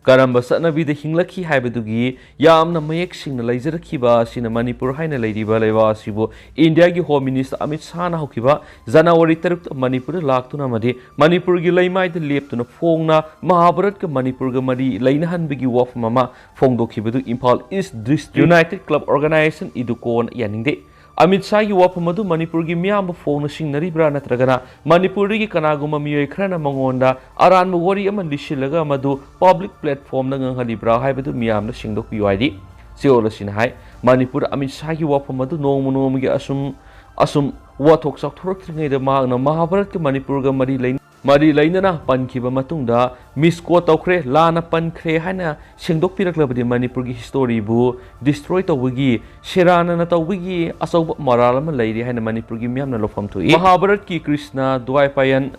ꯀꯔꯝꯕ ꯆꯠꯅꯕꯤꯗ ꯍꯤꯡꯂꯛꯈꯤ ꯍꯥꯏꯕꯗꯨꯒꯤ ꯌꯥꯝꯅ ꯃꯌꯦꯛ ꯁꯦꯡꯅ ꯂꯩꯖꯔꯛꯈꯤꯕ ꯑꯁꯤꯅ ꯃꯅꯤꯄꯨꯔ ꯍꯥꯏꯅ ꯂꯩꯔꯤꯕ ꯂꯩꯕꯥꯛ ꯑꯁꯤꯕꯨ ꯏꯟꯗꯤꯌꯥꯒꯤ Home Minister ꯑꯃꯤꯠ ꯁꯥꯍꯅ ꯍꯧꯈꯤꯕ ꯖꯅꯋꯥꯔꯤ ꯇꯔꯨꯛꯇ ꯃꯅꯤꯄꯨꯔꯗ ꯂꯥꯛꯇꯨꯅ ꯑꯃꯗꯤ ꯃꯅꯤꯄꯨꯔꯒꯤ ꯂꯩꯃꯥꯏꯗ ꯂꯦꯞꯇꯨꯅ ꯐꯣꯡꯅ ꯃꯍꯥꯚꯥꯔꯠꯀ ꯃꯅꯤꯄꯨꯔꯒ ꯃꯔꯤ ꯂꯩꯅꯍꯟꯕꯒꯤ ꯋꯥꯐꯝ ꯑꯃ ꯐꯣꯡꯗꯣꯛꯈꯤꯕꯗꯨ Imphal East District United Club Organisation, ꯏꯗꯨꯀꯣꯅ ꯌꯥꯅꯤꯡꯗꯦ꯫ ꯑꯃꯤꯠ ꯁꯥꯍꯒꯤ ꯋꯥꯐꯝ ꯑꯗꯨ ꯃꯅꯤꯄꯨꯔꯒꯤ ꯃꯤꯌꯥꯝꯕꯨ ꯐꯣꯡꯅ ꯁꯤꯡꯅꯔꯤꯕ꯭ꯔꯥ ꯅꯠꯇ꯭ꯔꯒꯅ ꯃꯅꯤꯄꯨꯔꯗꯒꯤ ꯀꯅꯥꯒꯨꯝꯕ ꯃꯤꯑꯣꯏ ꯈꯔꯅ ꯃꯉꯣꯟꯗ ꯑꯔꯥꯟꯕ ꯋꯥꯔꯤ ꯑꯃ ꯂꯤꯁꯤꯜꯂꯒ ꯃꯗꯨ public platformꯗ ꯉꯥꯡꯍꯜꯂꯤꯕ꯭ꯔꯥ ꯍꯥꯏꯕꯗꯨ ꯃꯤꯌꯥꯝꯅ ꯁꯦꯡꯗꯣꯛꯄꯤꯌꯨ ꯍꯥꯏꯔꯤ꯫ ꯆꯦꯔꯣꯜ ꯑꯁꯤꯅ ꯍꯥꯏ, ꯃꯅꯤꯄꯨꯔ ꯑꯃꯤꯠ ꯁꯥꯍꯒꯤ ꯋꯥꯐꯝ ꯑꯗꯨ ꯅꯣꯡꯃ ꯅꯣꯡꯃꯒꯤ ꯑꯁꯨꯝ ꯑꯁꯨꯝ ꯋꯥꯊꯣꯛ ꯆꯥꯎꯊꯣꯔꯛꯇ꯭ꯔꯤꯉꯩꯗ ꯃꯍꯥꯛꯅ ꯃꯍꯥꯚꯥꯔꯠꯀ ꯃꯅꯤꯄꯨꯔꯒ ꯃꯔꯤ ꯂꯩ-, ꯃꯔꯤ ꯂꯩꯅꯅ ꯄꯟꯈꯤꯕ ꯃꯇꯨꯡꯗ misquote ꯇꯧꯈ꯭ꯔꯦ, ꯂꯥꯟꯅ ꯄꯟꯈ꯭ꯔꯦ ꯍꯥꯏꯅ ꯁꯦꯡꯗꯣꯛꯄꯤꯔꯛꯂꯕꯗꯤ ꯃꯅꯤꯄꯨꯔꯒꯤ historyꯕꯨ destroy ꯇꯧꯕꯒꯤ, ꯁꯦꯔꯥꯟꯅꯅ ꯇꯧꯕꯒꯤ ꯑꯆꯧꯕ ꯃꯔꯥꯜ ꯑꯃ ꯂꯩꯔꯤ ꯍꯥꯏꯅ ꯃꯅꯤꯄꯨꯔꯒꯤ ꯃꯤꯌꯥꯝꯅ ꯂꯧꯐꯝ ꯊꯣꯛꯏ꯫ ꯃꯍꯥꯚꯥꯔꯠꯀꯤ ꯀ꯭ꯔꯤꯁꯅ, ꯗ꯭ꯋꯥꯏꯄꯥꯌꯟ,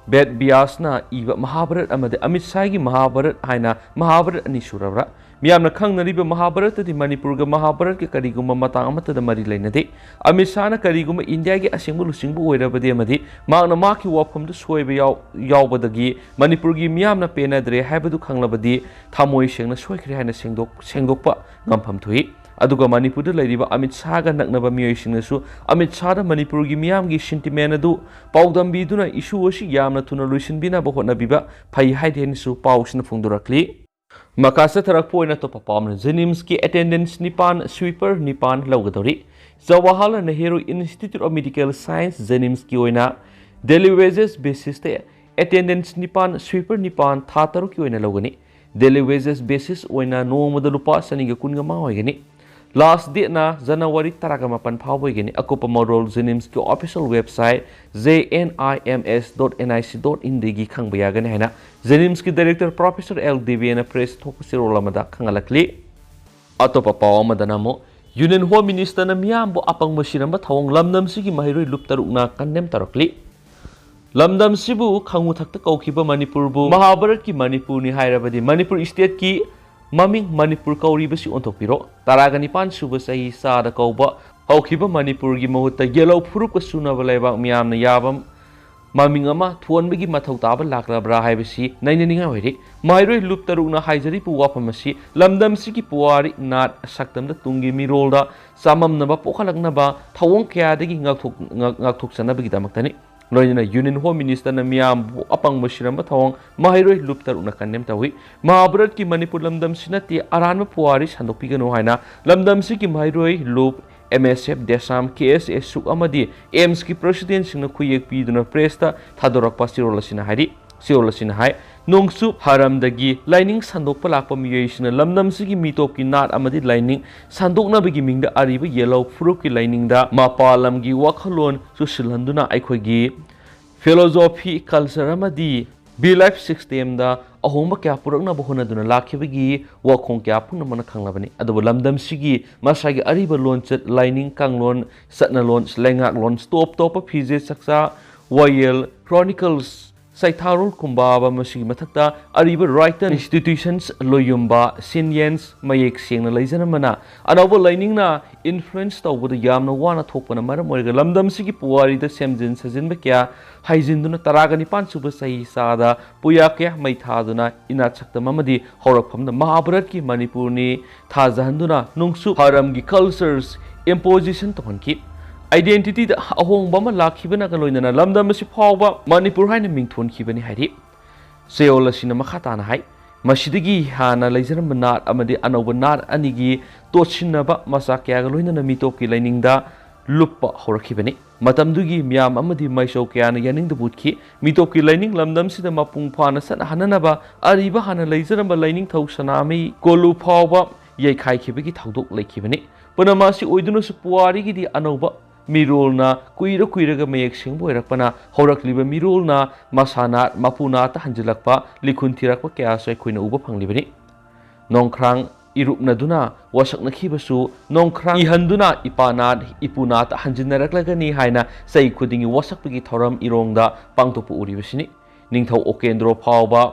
ꯕꯦꯗ ꯕ꯭ꯌꯥꯁꯅ ꯏꯕ ꯃꯍꯥꯚꯥꯔꯠ ꯑꯃꯗꯤ ꯑꯃꯤꯠ ꯁꯥꯍꯒꯤ ꯃꯍꯥꯚꯥꯔꯠ ꯍꯥꯏꯅ ꯃꯍꯥꯚꯥꯔꯠ ꯑꯅꯤ ꯁꯨꯔꯕ꯭ꯔꯥ? ꯃꯤꯌꯥꯝꯅ ꯈꯪꯅꯔꯤꯕ ꯃꯍꯥꯚꯥꯔꯠꯇꯗꯤ ꯃꯅꯤꯄꯨꯔꯒ ꯃꯍꯥꯚꯥꯔꯠꯀ ꯀꯔꯤꯒꯨꯝꯕ ꯃꯇꯥꯡ ꯑꯃꯠꯇꯗ ꯃꯔꯤ ꯂꯩꯅꯗꯦ꯫ ꯑꯃꯤꯠ ꯁꯥꯍꯅ ꯀꯔꯤꯒꯨꯝꯕ ꯏꯟꯗꯤꯌꯥꯒꯤ ꯑꯁꯦꯡꯕ ꯂꯨꯆꯤꯡꯕ ꯑꯣꯏꯔꯕꯗꯤ ꯑꯃꯗꯤ ꯃꯍꯥꯛꯅ ꯃꯍꯥꯛꯀꯤ ꯋꯥꯐꯝꯗꯨ ꯁꯣꯏꯕ ꯌꯥꯎ-, ꯌꯥꯎꯕꯗꯒꯤ ꯃꯅꯤꯄꯨꯔꯒꯤ ꯃꯤꯌꯥꯝꯅ ꯄꯦꯟꯅꯗ꯭ꯔꯦ ꯍꯥꯏꯕꯗꯨ ꯈꯪꯂꯕꯗꯤ ꯊꯃꯣꯏ ꯁꯦꯡꯅ ꯁꯣꯏꯈ꯭ꯔꯦ ꯍꯥꯏꯅ ꯁꯦꯡꯗꯣꯛ-, ꯁꯦꯡꯗꯣꯛꯄ ꯉꯝꯐꯝ ꯊꯣꯛꯏ꯫ ꯑꯗꯨꯒ ꯃꯅꯤꯄꯨꯔꯗ ꯂꯩꯔꯤꯕ ꯑꯃꯤꯠ ꯁꯥꯍꯒ ꯅꯛꯅꯕ ꯃꯤꯑꯣꯏꯁꯤꯡꯅꯁꯨ ꯑꯃꯤꯠ ꯁꯥꯍꯗ ꯃꯅꯤꯄꯨꯔꯒꯤ ꯃꯤꯌꯥꯝꯒꯤ sentiment ꯑꯗꯨ ꯄꯥꯎꯗꯝꯕꯤꯗꯨꯅ issue ꯑꯁꯤ ꯌꯥꯝꯅ ꯊꯨꯅ ꯂꯣꯏꯁꯤꯟꯕꯤꯅꯕ ꯍꯣꯠꯅꯕꯤꯕ ꯐꯩ ꯍꯥꯏꯗꯦꯅꯁꯨ ꯄꯥꯎꯁꯤꯅ ꯐꯣꯡꯗꯣꯔꯛꯂꯤ꯫ ꯃꯈꯥ ꯆꯠꯊꯔꯛꯄ ꯑꯣꯏꯅ ꯑꯇꯣꯞꯄ ꯄꯥꯎ ꯑꯃꯅ JNIMS ꯀꯤ attendance ꯅꯤꯄꯥꯟ, sweeper ꯅꯤꯄꯥꯟ ꯂꯧꯒꯗꯧꯔꯤ꯫ Jawaharlal Nehru Institute of Medical Science, JNIMS ꯀꯤ ꯑꯣꯏꯅ daily wages basis ꯇ attendance ꯅꯤꯄꯥꯟ, sweeper ꯅꯤꯄꯥꯟ ꯊꯥ ꯇꯔꯨꯛꯀꯤ ꯑꯣꯏꯅ ꯂꯧꯒꯅꯤ꯫ Daily wages basis ꯑꯣꯏꯅ ꯅꯣꯡꯃꯗ ꯂꯨꯄꯥ ꯆꯅꯤꯒ ꯀꯨꯟꯒ ꯃꯉꯥ ꯑꯣꯏꯒꯅꯤ꯫ Last date ꯅ January ꯇꯔꯥꯒ ꯃꯥꯄꯟ ꯐꯥꯎꯕ ꯑꯣꯏꯒꯅꯤ꯫ ꯑꯀꯨꯞꯄ ꯃꯔꯣꯜ JNIMS ꯀꯤ official website J N I M S dot N I C dot in ꯗꯒꯤ ꯈꯪꯕ ꯌꯥꯒꯅꯤ ꯍꯥꯏꯅ JNIMS ꯀꯤ director Professor L ꯗꯦꯕꯦꯅ press ꯊꯣꯛꯄ ꯆꯦꯔꯣꯜ ꯑꯃꯗ ꯈꯪꯍꯜꯂꯛꯂꯤ꯫ ꯑꯇꯣꯞꯄ ꯄꯥꯎ ꯑꯃꯗꯅ ꯑꯃꯨꯛ Union Home Minister ꯅ ꯃꯤꯌꯥꯝꯕꯨ ꯑꯄꯪꯕ ꯁꯤꯔꯝꯕ ꯊꯧꯑꯣꯡ ꯂꯝꯗꯝꯁꯤꯒꯤ ꯃꯍꯩꯔꯣꯏ ꯂꯨꯞ ꯇꯔꯨꯛꯅ condemn ꯇꯧꯔꯛꯂꯤ꯫ ꯂꯝꯗꯝꯁꯤꯕꯨ ꯈꯪꯉꯨ ꯊꯛꯇ ꯀꯧꯈꯤꯕ ꯃꯅꯤꯄꯨꯔꯕꯨ ꯃꯍꯥꯚꯥꯔꯠꯀꯤ ꯃꯅꯤꯄꯨꯔꯅꯤ ꯍꯥꯏꯔꯕꯗꯤ ꯃꯅꯤꯄꯨꯔ state ꯀꯤ ꯃꯃꯤꯡ ꯃꯅꯤꯄꯨꯔ ꯀꯧꯔꯤꯕꯁꯤ ꯑꯣꯟꯊꯣꯛꯄꯤꯔꯣ꯫ ꯇꯔꯥꯒ ꯅꯤꯄꯥꯟ ꯁꯨꯕ ꯆꯍꯤ ꯆꯥꯗ ꯀꯧꯕ ꯍꯧꯈꯤꯕ ꯃꯅꯤꯄꯨꯔꯒꯤ ꯃꯍꯨꯠꯇ ꯌꯦꯜꯍꯧ ꯐꯨꯔꯨꯞꯀ ꯆꯨꯅꯕ ꯂꯩꯕꯥꯛ ꯃꯤꯌꯥꯝꯅ ꯌꯥꯕ ꯃꯃꯤꯡ ꯑꯃ ꯊꯣꯟꯕꯒꯤ ꯃꯊꯧ ꯇꯥꯕ ꯂꯥꯛꯂꯕ꯭ꯔꯥ ꯍꯥꯏꯕꯁꯤ ꯅꯩꯅꯅꯤꯡꯉꯥꯏ ꯑꯣꯏꯔꯤ꯫ ꯃꯍꯩꯔꯣꯏ ꯂꯨꯞ ꯇꯔꯨꯛꯅ ꯍꯥꯏꯖꯔꯤꯕ ꯋꯥꯐꯝ ꯑꯁꯤ ꯂꯝꯗꯝꯁꯤꯒꯤ ꯄꯨꯋꯥꯔꯤ, ꯅꯥꯠ, ꯁꯛꯇꯝꯗ ꯇꯨꯡꯒꯤ ꯃꯤꯔꯣꯜꯗ ꯆꯃꯝꯅꯕ ꯄꯣꯛꯍꯜꯂꯛꯅꯕ ꯊꯧꯑꯣꯡ ꯀꯌꯥꯗꯒꯤ ꯉꯥꯛꯊꯣꯛ-, ꯉꯥꯛ-, ꯉꯥꯛꯊꯣꯛꯆꯅꯕꯒꯤꯗꯃꯛꯇꯅꯤ꯫ ꯂꯣꯏꯅꯅ Union Home Minister ꯅ ꯃꯤꯌꯥꯝꯕꯨ ꯑꯄꯪꯕ ꯁꯤꯔꯝꯕ ꯊꯧꯑꯣꯡ ꯃꯍꯩꯔꯣꯏ ꯂꯨꯞ ꯇꯔꯨꯛꯅ condemn ꯇꯧꯏ꯫ ꯃꯍꯥꯚꯥꯔꯠꯀꯤ ꯃꯅꯤꯄꯨꯔ ꯂꯝꯗꯝꯁꯤ ꯅꯠꯇꯦ, ꯑꯔꯥꯟꯕ ꯄꯨꯋꯥꯔꯤ ꯁꯟꯗꯣꯛꯄꯤꯒꯅꯨ ꯍꯥꯏꯅ ꯂꯝꯗꯝꯁꯤꯒꯤ ꯃꯍꯩꯔꯣꯏ ꯂꯨꯞ, M S F, DESAM, K S A ꯁꯨꯛ ꯑꯃꯗꯤ AIMS ꯀꯤ president ꯁꯤꯡꯅ ꯈꯨꯌꯦꯛ ꯄꯤꯗꯨꯅ press ꯇ ꯊꯥꯗꯣꯔꯛꯄ ꯆꯦꯔꯣꯜ ꯑꯁꯤꯅ ꯍꯥꯏꯔꯤ꯫ ꯆꯦꯔꯣꯜ ꯑꯁꯤꯅ ꯍꯥꯏ, ꯅꯣꯡꯆꯨꯞ ꯍꯔꯝꯗꯒꯤ ꯂꯥꯏꯅꯤꯡ ꯁꯟꯗꯣꯛꯄ ꯂꯥꯛꯄ ꯃꯤꯑꯣꯏꯁꯤꯡꯅ ꯂꯝꯗꯝꯁꯤꯒꯤ ꯃꯤꯇꯣꯞꯀꯤ ꯅꯥꯠ ꯑꯃꯗꯤ ꯂꯥꯏꯅꯤꯡ ꯁꯟꯗꯣꯛꯅꯕꯒꯤ ꯃꯤꯡꯗ ꯑꯔꯤꯕ ꯌꯦꯜꯍꯧ ꯐꯨꯔꯨꯞꯀꯤ ꯂꯥꯏꯅꯤꯡꯗ ꯃꯄꯥꯟ ꯂꯝꯒꯤ ꯋꯥꯈꯜꯂꯣꯟ ꯆꯨꯁꯤꯜꯍꯟꯗꯨꯅ ꯑꯩꯈꯣꯏꯒꯤ philosophy, culture ꯑꯃꯗꯤ belief system ꯗ ꯑꯍꯣꯡꯕ ꯀꯌꯥ ꯄꯨꯔꯛꯅꯕ ꯍꯣꯠꯅꯗꯨꯅ ꯂꯥꯛꯈꯤꯕꯒꯤ ꯋꯥꯈꯣꯡ ꯀꯌꯥ ꯄꯨꯝꯅꯃꯛꯅ ꯈꯪꯂꯕꯅꯤ꯫ ꯑꯗꯨꯕꯨ ꯂꯝꯗꯝꯁꯤꯒꯤ ꯃꯁꯥꯒꯤ ꯑꯔꯤꯕ ꯂꯣꯟꯆꯠ, ꯂꯥꯏꯅꯤꯡ ꯀꯥꯡꯂꯣꯟ, ꯆꯠꯅꯂꯣꯟ, ꯂꯩꯉꯥꯛꯂꯣꯟ, ꯇꯣꯞ ꯇꯣꯞꯄ ꯐꯤꯖꯦꯠ ꯆꯛꯆꯥ, ꯋꯥꯌꯦꯜ, chronicles, ꯆꯩꯊꯥꯔꯣꯜ ꯀꯨꯝꯕꯥꯕ, ꯃꯁꯤꯒꯤ ꯃꯊꯛꯇ ꯑꯔꯤꯕ Written Institutions ꯂꯣꯏꯌꯨꯝꯕ, Science ꯃꯌꯦꯛ ꯁꯦꯡꯅ ꯂꯩꯖꯔꯝꯕꯅ ꯑꯅꯧꯕ ꯂꯥꯏꯅꯤꯡꯅ influence ꯇꯧꯕꯗ ꯌꯥꯝꯅ ꯋꯥꯅ ꯊꯣꯛꯄꯅ ꯃꯔꯝ ꯑꯣꯏꯔꯒ ꯂꯝꯗꯝꯁꯤꯒꯤ ꯄꯨꯋꯥꯔꯤꯗ ꯁꯦꯝꯖꯤꯟ ꯁꯥꯖꯤꯟꯕ ꯀꯌꯥ ꯍꯩꯖꯤꯟꯗꯨꯅ ꯇꯔꯥꯒ ꯅꯤꯄꯥꯟ ꯁꯨꯕ ꯆꯍꯤ ꯆꯥꯗ ꯄꯨꯌꯥ ꯀꯌꯥ ꯃꯩ ꯊꯥꯗꯨꯅ ꯏꯅꯥꯠ ꯁꯛꯇꯝ ꯑꯃꯗꯤ ꯍꯧꯔꯛꯐꯝꯗ ꯃꯍꯥꯚꯥꯔꯠꯀꯤ ꯃꯅꯤꯄꯨꯔꯅꯤ ꯊꯥꯖꯍꯟꯗꯨꯅ ꯅꯨꯡꯁꯨ ꯍꯔꯝꯒꯤ cultures imposition ꯇꯧꯍꯟꯈꯤ꯫ Identityꯗ ꯑꯍꯣꯡꯕ ꯑꯃ ꯂꯥꯛꯈꯤꯕꯅꯒ ꯂꯣꯏꯅꯅ ꯂꯝꯗꯝ ꯑꯁꯤ ꯐꯥꯎꯕ ꯃꯅꯤꯄꯨꯔ ꯍꯥꯏꯅ ꯃꯤꯡꯊꯣꯟꯈꯤꯕꯅꯤ ꯍꯥꯏꯔꯤ꯫ ꯆꯌꯣꯜ ꯑꯁꯤꯅ ꯃꯈꯥ ꯇꯥꯅ ꯍꯥꯏ, ꯃꯁꯤꯗꯒꯤ ꯍꯥꯟꯅ ꯂꯩꯖꯔꯝꯕ ꯅꯥꯠ ꯑꯃꯗꯤ ꯑꯅꯧꯕ ꯅꯥꯠ ꯑꯅꯤꯒꯤ ꯇꯣꯠꯁꯤꯟꯅꯕ ꯃꯆꯥꯛ ꯀꯌꯥꯒ ꯂꯣꯏꯅꯅ ꯃꯤꯇꯣꯞꯀꯤ ꯂꯥꯏꯅꯤꯡꯗ ꯂꯨꯞꯄ ꯍꯧꯔꯛꯈꯤꯕꯅꯤ꯫ ꯃꯇꯝꯗꯨꯒꯤ ꯃꯤꯌꯥꯝ ꯑꯃꯗꯤ ꯃꯥꯏꯆꯧ ꯀꯌꯥꯅ ꯌꯥꯅꯤꯡꯗꯕ ꯎꯠꯈꯤ꯫ ꯃꯤꯇꯣꯞꯀꯤ ꯂꯥꯏꯅꯤꯡ ꯂꯝꯗꯝꯁꯤꯗ ꯃꯄꯨꯡ ꯐꯥꯅ ꯆꯠꯅꯍꯟꯅꯅꯕ ꯑꯔꯤꯕ ꯍꯥꯟꯅ ꯂꯩꯖꯔꯝꯕ ꯂꯥꯏꯅꯤꯡꯊꯧ ꯁꯅꯥꯃꯍꯤ ꯀꯣꯂꯨ ꯐꯥꯎꯕ ꯌꯩꯈꯥꯏꯈꯤꯕꯒꯤ ꯊꯧꯗꯣꯛ ꯂꯩꯈꯤꯕꯅꯤ꯫ ꯄꯨꯝꯅꯃꯛ ꯑꯁꯤ ꯑꯣꯏꯗꯨꯅꯁꯨ ꯄꯨꯋꯥꯔꯤꯒꯤꯗꯤ ꯑꯅꯧꯕ ꯃꯤꯔꯣꯜꯅ ꯀꯨꯏꯔ ꯀꯨꯏꯔꯒ ꯃꯌꯦꯛ ꯁꯦꯡꯕ ꯑꯣꯏꯔꯛꯄꯅ ꯍꯧꯔꯛꯂꯤꯕ ꯃꯤꯔꯣꯜꯅ ꯃꯁꯥ ꯅꯥꯠ ꯃꯄꯨ ꯅꯥꯠꯇ ꯍꯟꯖꯤꯜꯂꯛꯄ ꯂꯤꯈꯨꯟ ꯊꯤꯔꯛꯄ ꯀꯌꯥꯁꯨ ꯑꯩꯈꯣꯏꯅ ꯎꯕ ꯐꯪꯂꯤꯕꯅꯤ꯫ ꯅꯣꯡꯈ꯭ꯔꯥꯡ ꯏꯔꯨꯞꯅꯗꯨꯅ ꯋꯥꯁꯛꯅꯈꯤꯕꯁꯨ ꯅꯣꯡꯈ꯭ꯔꯥꯡ ꯏꯍꯟꯗꯨꯅ ꯏꯄꯥ ꯅꯥꯠ ꯏꯄꯨ ꯅꯥꯠꯇ ꯍꯟꯖꯤꯟꯅꯔꯛꯂꯒꯅꯤ ꯍꯥꯏꯅ ꯆꯍꯤ ꯈꯨꯗꯤꯡꯒꯤ ꯋꯥꯁꯛꯄꯒꯤ ꯊꯧꯔꯝ ꯏꯔꯣꯡꯗ ꯄꯥꯡꯊꯣꯛꯄ ꯎꯔꯤꯕꯁꯤꯅꯤ꯫ ꯅꯤꯡꯊꯧ ꯎꯀꯦꯟꯗ꯭ꯔꯣ ꯐꯥꯎꯕ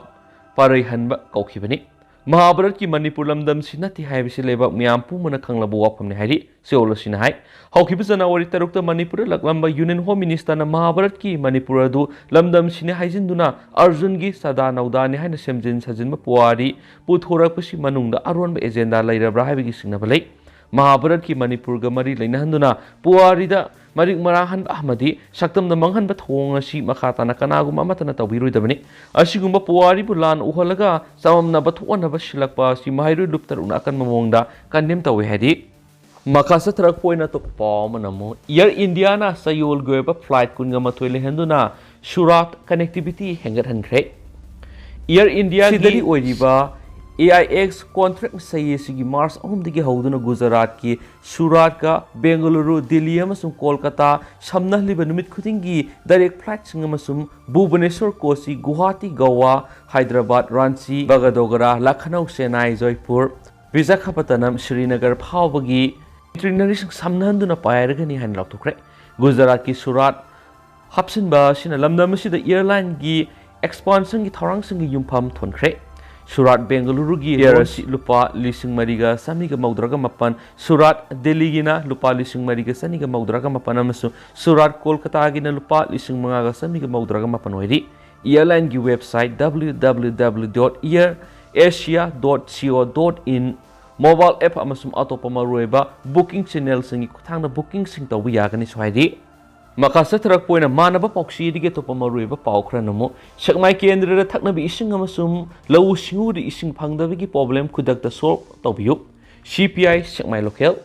ꯄꯥꯔꯩꯍꯟꯕ ꯀꯧꯈꯤꯕꯅꯤ꯫ ꯃꯍꯥꯚꯥꯔꯠꯀꯤ ꯃꯅꯤꯄꯨꯔ ꯂꯝꯗꯝꯁꯤ ꯅꯠꯇꯦ ꯍꯥꯏꯕꯁꯤ ꯂꯩꯕꯥꯛ ꯃꯤꯌꯥꯝ ꯄꯨꯝꯕꯅ ꯈꯪꯂꯕ ꯋꯥꯐꯝꯅꯤ ꯍꯥꯏꯔꯤ ꯆꯌꯣꯜ ꯑꯁꯤꯅ ꯍꯥꯏ꯫ ꯍꯧꯈꯤꯕ ꯖꯅꯋꯥꯔꯤ ꯇꯔꯨꯛꯇ ꯃꯅꯤꯄꯨꯔꯗ ꯂꯥꯛꯂꯝꯕ Union Home Ministerꯅ ꯃꯍꯥꯚꯥꯔꯠꯀꯤ ꯃꯅꯤꯄꯨꯔ ꯑꯗꯨ ꯂꯝꯗꯝꯁꯤꯅꯤ ꯍꯥꯏꯖꯤꯟꯗꯨꯅ ꯑꯔꯖꯨꯟꯒꯤ ꯆꯥꯗꯥ ꯅꯧꯗꯥꯅꯤ ꯍꯥꯏꯅ ꯁꯦꯝꯖꯤꯟ ꯁꯥꯖꯤꯟꯕ ꯄꯨꯋꯥꯔꯤ ꯄꯨꯊꯣꯔꯛꯄꯁꯤ ꯃꯅꯨꯡꯗ ꯑꯔꯣꯟꯕ agenda ꯂꯩꯔꯕ꯭ꯔꯥ ꯍꯥꯏꯕꯒꯤ ꯆꯤꯡꯅꯕ ꯂꯩ꯫ ꯃꯍꯥꯚꯥꯔꯠꯀꯤ ꯃꯅꯤꯄꯨꯔꯒ ꯃꯔꯤ ꯂꯩꯅꯍꯟꯗꯨꯅ ꯄꯨꯋꯥꯔꯤꯗ ꯃꯔꯤꯛ ꯃꯔꯥꯡꯍꯟꯕ ꯑꯃꯗꯤ ꯁꯛꯇꯝꯗ ꯃꯥꯡꯍꯟꯕ ꯊꯧꯑꯣꯡ ꯑꯁꯤ ꯃꯈꯥ ꯇꯥꯅ ꯀꯅꯥꯒꯨꯝꯕ ꯑꯃꯠꯇꯅ ꯇꯧꯕꯤꯔꯣꯏꯗꯕꯅꯤ꯫ ꯑꯁꯤꯒꯨꯝꯕ ꯄꯨꯋꯥꯔꯤꯕꯨ ꯂꯥꯟ ꯎꯍꯜꯂꯒ ꯆꯃꯝꯅꯕ ꯊꯣꯛꯍꯟꯅꯕ ꯁꯤꯜꯂꯛꯄ ꯑꯁꯤ ꯃꯍꯩꯔꯣꯏ ꯂꯨꯞ ꯇꯔꯨꯛꯅ ꯑꯀꯟꯕ ꯃꯑꯣꯡꯗ condemn ꯇꯧꯏ ꯍꯥꯏꯔꯤ꯫ ꯃꯈꯥ ꯆꯠꯊꯔꯛꯄ ꯑꯣꯏꯅ ꯑꯇꯣꯞꯄ ꯄꯥꯎ ꯑꯃꯅ ꯑꯃꯨꯛ Air Indiaꯅ ꯆꯌꯣꯜꯒꯤ ꯑꯣꯏꯕ flight ꯀꯨꯟꯒ ꯃꯥꯊꯣꯏ ꯂꯩꯍꯟꯗꯨꯅ ꯁꯨꯔꯥꯠ connectivity ꯍꯦꯟꯒꯠꯍꯟꯈ꯭ꯔꯦ꯫ Air Indiaꯒꯤ subsidiary ꯑꯣꯏꯔꯤꯕ AIX contract ꯆꯍꯤ ꯑꯁꯤꯒꯤ March ꯑꯍꯨꯝꯗꯒꯤ ꯍꯧꯗꯨꯅ ꯒꯨꯖꯔꯥꯠꯀꯤ ꯁꯨꯔꯥꯠꯀ ꯕꯦꯡꯒꯂꯨꯔꯨ, ꯗꯤꯜꯂꯤ ꯑꯃꯁꯨꯡ ꯀꯣꯜꯀꯇꯥ ꯁꯝꯅꯍꯜꯂꯤꯕ ꯅꯨꯃꯤꯠ ꯈꯨꯗꯤꯡꯒꯤ direct flightꯁꯤꯡ ꯑꯃꯁꯨꯡ ꯚꯨꯕꯅꯦꯁ꯭ꯋꯔ, ꯀꯣꯆꯤ, ꯒꯨꯋꯥꯍꯥꯇꯤ, ꯒꯣꯋꯥ, ꯍꯥꯏꯗ꯭ꯔꯕꯥꯗ, ꯔꯥꯟꯆꯤ, ꯕꯒꯗꯣꯒꯔꯥ, ꯂꯈꯅꯧ, ꯆꯦꯟꯅꯥꯏ, ꯖꯣꯏꯄꯨꯔ, ꯕꯤꯁꯥꯈꯥꯄꯇꯅꯝ, ꯁ꯭ꯔꯤꯅꯒꯔ ꯐꯥꯎꯕꯒꯤ itineraryꯁꯤꯡ ꯁꯝꯅꯍꯟꯗꯨꯅ ꯄꯥꯏꯔꯒꯅꯤ ꯍꯥꯏꯅ ꯂꯥꯎꯊꯣꯛꯈ꯭ꯔꯦ꯫ ꯒꯨꯖꯔꯥꯠꯀꯤ ꯁꯨꯔꯥꯠ ꯍꯥꯞꯆꯤꯟꯕ ꯑꯁꯤꯅ ꯂꯝꯗꯝ ꯑꯁꯤꯗ airline ꯒꯤ expansion ꯒꯤ ꯊꯧꯔꯥꯡꯁꯤꯡꯒꯤ ꯌꯨꯝꯐꯝ ꯊꯣꯟꯈ꯭ꯔꯦ꯫ ꯁꯨꯔꯥꯠ ꯕꯦꯡꯒꯂꯨꯔꯨꯒꯤ fare ꯑꯁꯤ ꯂꯨꯄꯥ ꯂꯤꯁꯤꯡ ꯃꯔꯤꯒ ꯆꯥꯃꯔꯤꯒ ꯃꯧꯗ꯭ꯔꯥꯒ ꯃꯥꯄꯟ, ꯁꯨꯔꯥꯠ ꯗꯦꯜꯂꯤꯒꯤꯅ ꯂꯨꯄꯥ ꯂꯤꯁꯤꯡ ꯃꯔꯤꯒ ꯆꯅꯤꯒ ꯃꯧꯗ꯭ꯔꯥꯒ ꯃꯥꯄꯟ ꯑꯃꯁꯨꯡ ꯁꯨꯔꯥꯠ ꯀꯣꯜꯀꯇꯥꯒꯤꯅ ꯂꯨꯄꯥ ꯂꯤꯁꯤꯡ ꯃꯉꯥꯒ ꯆꯥꯃꯔꯤꯒ ꯃꯧꯗ꯭ꯔꯥꯒ ꯃꯥꯄꯟ ꯑꯣꯏꯔꯤ꯫ Airline ꯒꯤ website W W W dot air asia dot co dot in, mobile app ꯑꯃꯁꯨꯡ ꯑꯇꯣꯞꯄ ꯃꯔꯨꯑꯣꯏꯕ booking channel ꯁꯤꯡꯒꯤ ꯈꯨꯠꯊꯥꯡꯗ booking ꯁꯤꯡ ꯇꯧꯕ ꯌꯥꯒꯅꯤꯁꯨ ꯍꯥꯏꯔꯤ꯫ ꯃꯈꯥ ꯆꯠꯊꯔꯛꯄ ꯑꯣꯏꯅ ꯃꯥꯟꯅꯕ ꯄꯥꯎꯆꯦꯗꯒꯤ ꯑꯇꯣꯞꯄ ꯃꯔꯨꯑꯣꯏꯕ ꯄꯥꯎ ꯈꯔꯅ ꯑꯃꯨꯛ ꯁꯦꯛꯃꯥꯏ ꯀꯦꯟꯗ꯭ꯔꯗ ꯊꯛꯅꯕ ꯏꯁꯤꯡ ꯑꯃꯁꯨꯡ ꯂꯧꯎ ꯁꯤꯡꯎꯗ ꯏꯁꯤꯡ ꯐꯪꯗꯕꯒꯤ problem ꯈꯨꯗꯛꯇ solve ꯇꯧꯕꯤꯌꯨ꯫ C P I Sekmai local꯫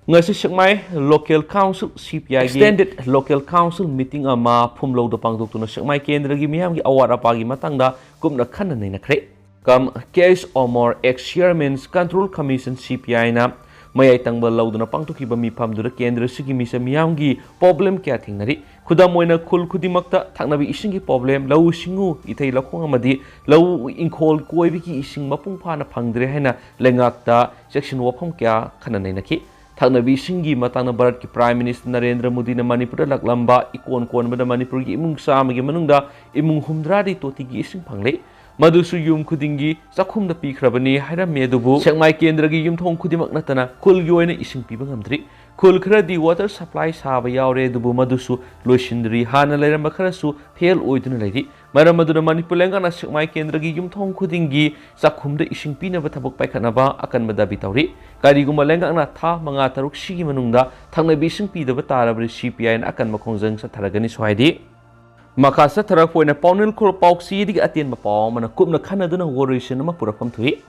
ꯉꯁꯤ ꯁꯦꯛꯃꯥꯏ local council, C P I ꯒꯤ extended local council meeting ꯑꯃ ꯐꯨꯝꯂꯧꯗ ꯄꯥꯡꯊꯣꯛꯇꯨꯅ ꯁꯦꯛꯃꯥꯏ ꯀꯦꯟꯗ꯭ꯔꯒꯤ ꯃꯤꯌꯥꯝꯒꯤ ꯑꯋꯥꯠ ꯑꯄꯥꯒꯤ ꯃꯇꯥꯡꯗ ꯀꯨꯞꯅ ꯈꯟꯅ ꯅꯩꯅꯈ꯭ꯔꯦ꯫ ꯀꯝ K S Omar, ex chairman, Control Commission, C P I ꯅ ꯃꯌꯥꯏ ꯇꯪꯕ ꯂꯧꯗꯨꯅ ꯄꯥꯡꯊꯣꯛꯈꯤꯕ ꯃꯤꯐꯝꯗꯨꯗ ꯀꯦꯟꯗ꯭ꯔꯁꯤꯒꯤ ꯃꯤꯁꯛ ꯃꯤꯌꯥꯝꯒꯤ problem ꯀꯌꯥ ꯊꯦꯡꯅꯔꯤ꯫ ꯈꯨꯗꯝ ꯑꯣꯏꯅ ꯈꯨꯜ ꯈꯨꯗꯤꯡꯃꯛꯇ ꯊꯛꯅꯕ ꯏꯁꯤꯡꯒꯤ problem, ꯂꯧꯎ ꯁꯤꯡꯎ, ꯏꯊꯩ ꯂꯧꯈꯣꯡ ꯑꯃꯗꯤ ꯂꯧ ꯏꯪꯈꯣꯜ ꯀꯣꯏꯕꯒꯤ ꯏꯁꯤꯡ ꯃꯄꯨꯡ ꯐꯥꯅ ꯐꯪꯗ꯭ꯔꯦ ꯍꯥꯏꯅ ꯂꯩꯉꯥꯛꯇ ꯆꯦꯛꯁꯤꯟ ꯋꯥꯐꯝ ꯀꯌꯥ ꯈꯟꯅ ꯅꯩꯅꯈꯤ꯫ ꯊꯛꯅꯕ ꯏꯁꯤꯡꯒꯤ ꯃꯇꯥꯡꯗ ꯚꯥꯔꯠꯀꯤ Prime Minister ꯅꯔꯦꯟꯗ꯭ꯔ ꯃꯣꯗꯤꯅ ꯃꯅꯤꯄꯨꯔꯗ ꯂꯥꯛꯂꯝꯕ ꯏꯀꯣꯟ ꯀꯣꯟꯕꯗ ꯃꯅꯤꯄꯨꯔꯒꯤ ꯏꯃꯨꯡ ꯆꯥꯝꯃꯒꯤ ꯃꯅꯨꯡꯗ ꯏꯃꯨꯡ ꯍꯨꯝꯗ꯭ꯔꯥꯗꯤ ꯇꯣꯇꯤꯒꯤ ꯏꯁꯤꯡ ꯐꯪꯂꯦ꯫ ꯃꯗꯨꯁꯨ ꯌꯨꯝ ꯈꯨꯗꯤꯡꯒꯤ ꯆꯥꯛꯈꯨꯝꯗ ꯄꯤꯈ꯭ꯔꯕꯅꯤ ꯍꯥꯏꯔꯝꯃꯤ꯫ ꯑꯗꯨꯕꯨ ꯁꯦꯛꯃꯥꯏ ꯀꯦꯟꯗ꯭ꯔꯒꯤ ꯌꯨꯝꯊꯣꯡ ꯈꯨꯗꯤꯡꯃꯛ ꯅꯠꯇꯅ ꯈꯨꯜꯒꯤ ꯑꯣꯏꯅ ꯏꯁꯤꯡ ꯄꯤꯕ ꯉꯝꯗ꯭ꯔꯤ꯫ ꯈꯨꯜ ꯈꯔꯗꯤ water supply ꯁꯥꯕ ꯌꯥꯎꯔꯦ, ꯑꯗꯨꯕꯨ ꯃꯗꯨꯁꯨ ꯂꯣꯏꯁꯤꯟꯗ꯭ꯔꯤ꯫ ꯍꯥꯟꯅ ꯂꯩꯔꯝꯕ ꯈꯔꯁꯨ fail ꯑꯣꯏꯗꯨꯅ ꯂꯩꯔꯤ꯫ ꯃꯔꯝ ꯑꯗꯨꯅ ꯃꯅꯤꯄꯨꯔ ꯂꯩꯉꯥꯛꯅ ꯁꯦꯛꯃꯥꯏ ꯀꯦꯟꯗ꯭ꯔꯒꯤ ꯌꯨꯝꯊꯣꯡ ꯈꯨꯗꯤꯡꯒꯤ ꯆꯥꯛꯈꯨꯝꯗ ꯏꯁꯤꯡ ꯄꯤꯅꯕ ꯊꯕꯛ ꯄꯥꯏꯈꯠꯅꯕ ꯑꯀꯟꯕ ꯗꯥꯕꯤ ꯇꯧꯔꯤ꯫ ꯀꯔꯤꯒꯨꯝꯕ ꯂꯩꯉꯥꯛꯅ ꯊꯥ ꯃꯉꯥ ꯇꯔꯨꯛꯁꯤꯒꯤ ꯃꯅꯨꯡꯗ ꯊꯛꯅꯕ ꯏꯁꯤꯡ ꯄꯤꯗꯕ ꯇꯥꯔꯕꯗꯤ C P I ꯅ ꯑꯀꯟꯕ ꯈꯣꯡꯖꯪ ꯆꯠꯊꯔꯒꯅꯤꯁꯨ ꯍꯥꯏꯔꯤ꯫ ꯃꯈꯥ ꯆꯠꯊꯔꯛꯄ ꯑꯣꯏꯅ ꯄꯥꯎꯅꯦꯜꯈꯣꯜ ꯄꯥꯎꯆꯦꯗꯒꯤ ꯑꯇꯦꯟꯕ ꯄꯥꯎ ꯑꯃꯅ ꯀꯨꯞꯅ ꯈꯟꯅꯗꯨꯅ ꯋꯥꯔꯣꯏꯁꯤꯟ ꯑꯃ ꯄꯨꯔꯛꯐꯝ ꯊꯣꯛꯏ꯫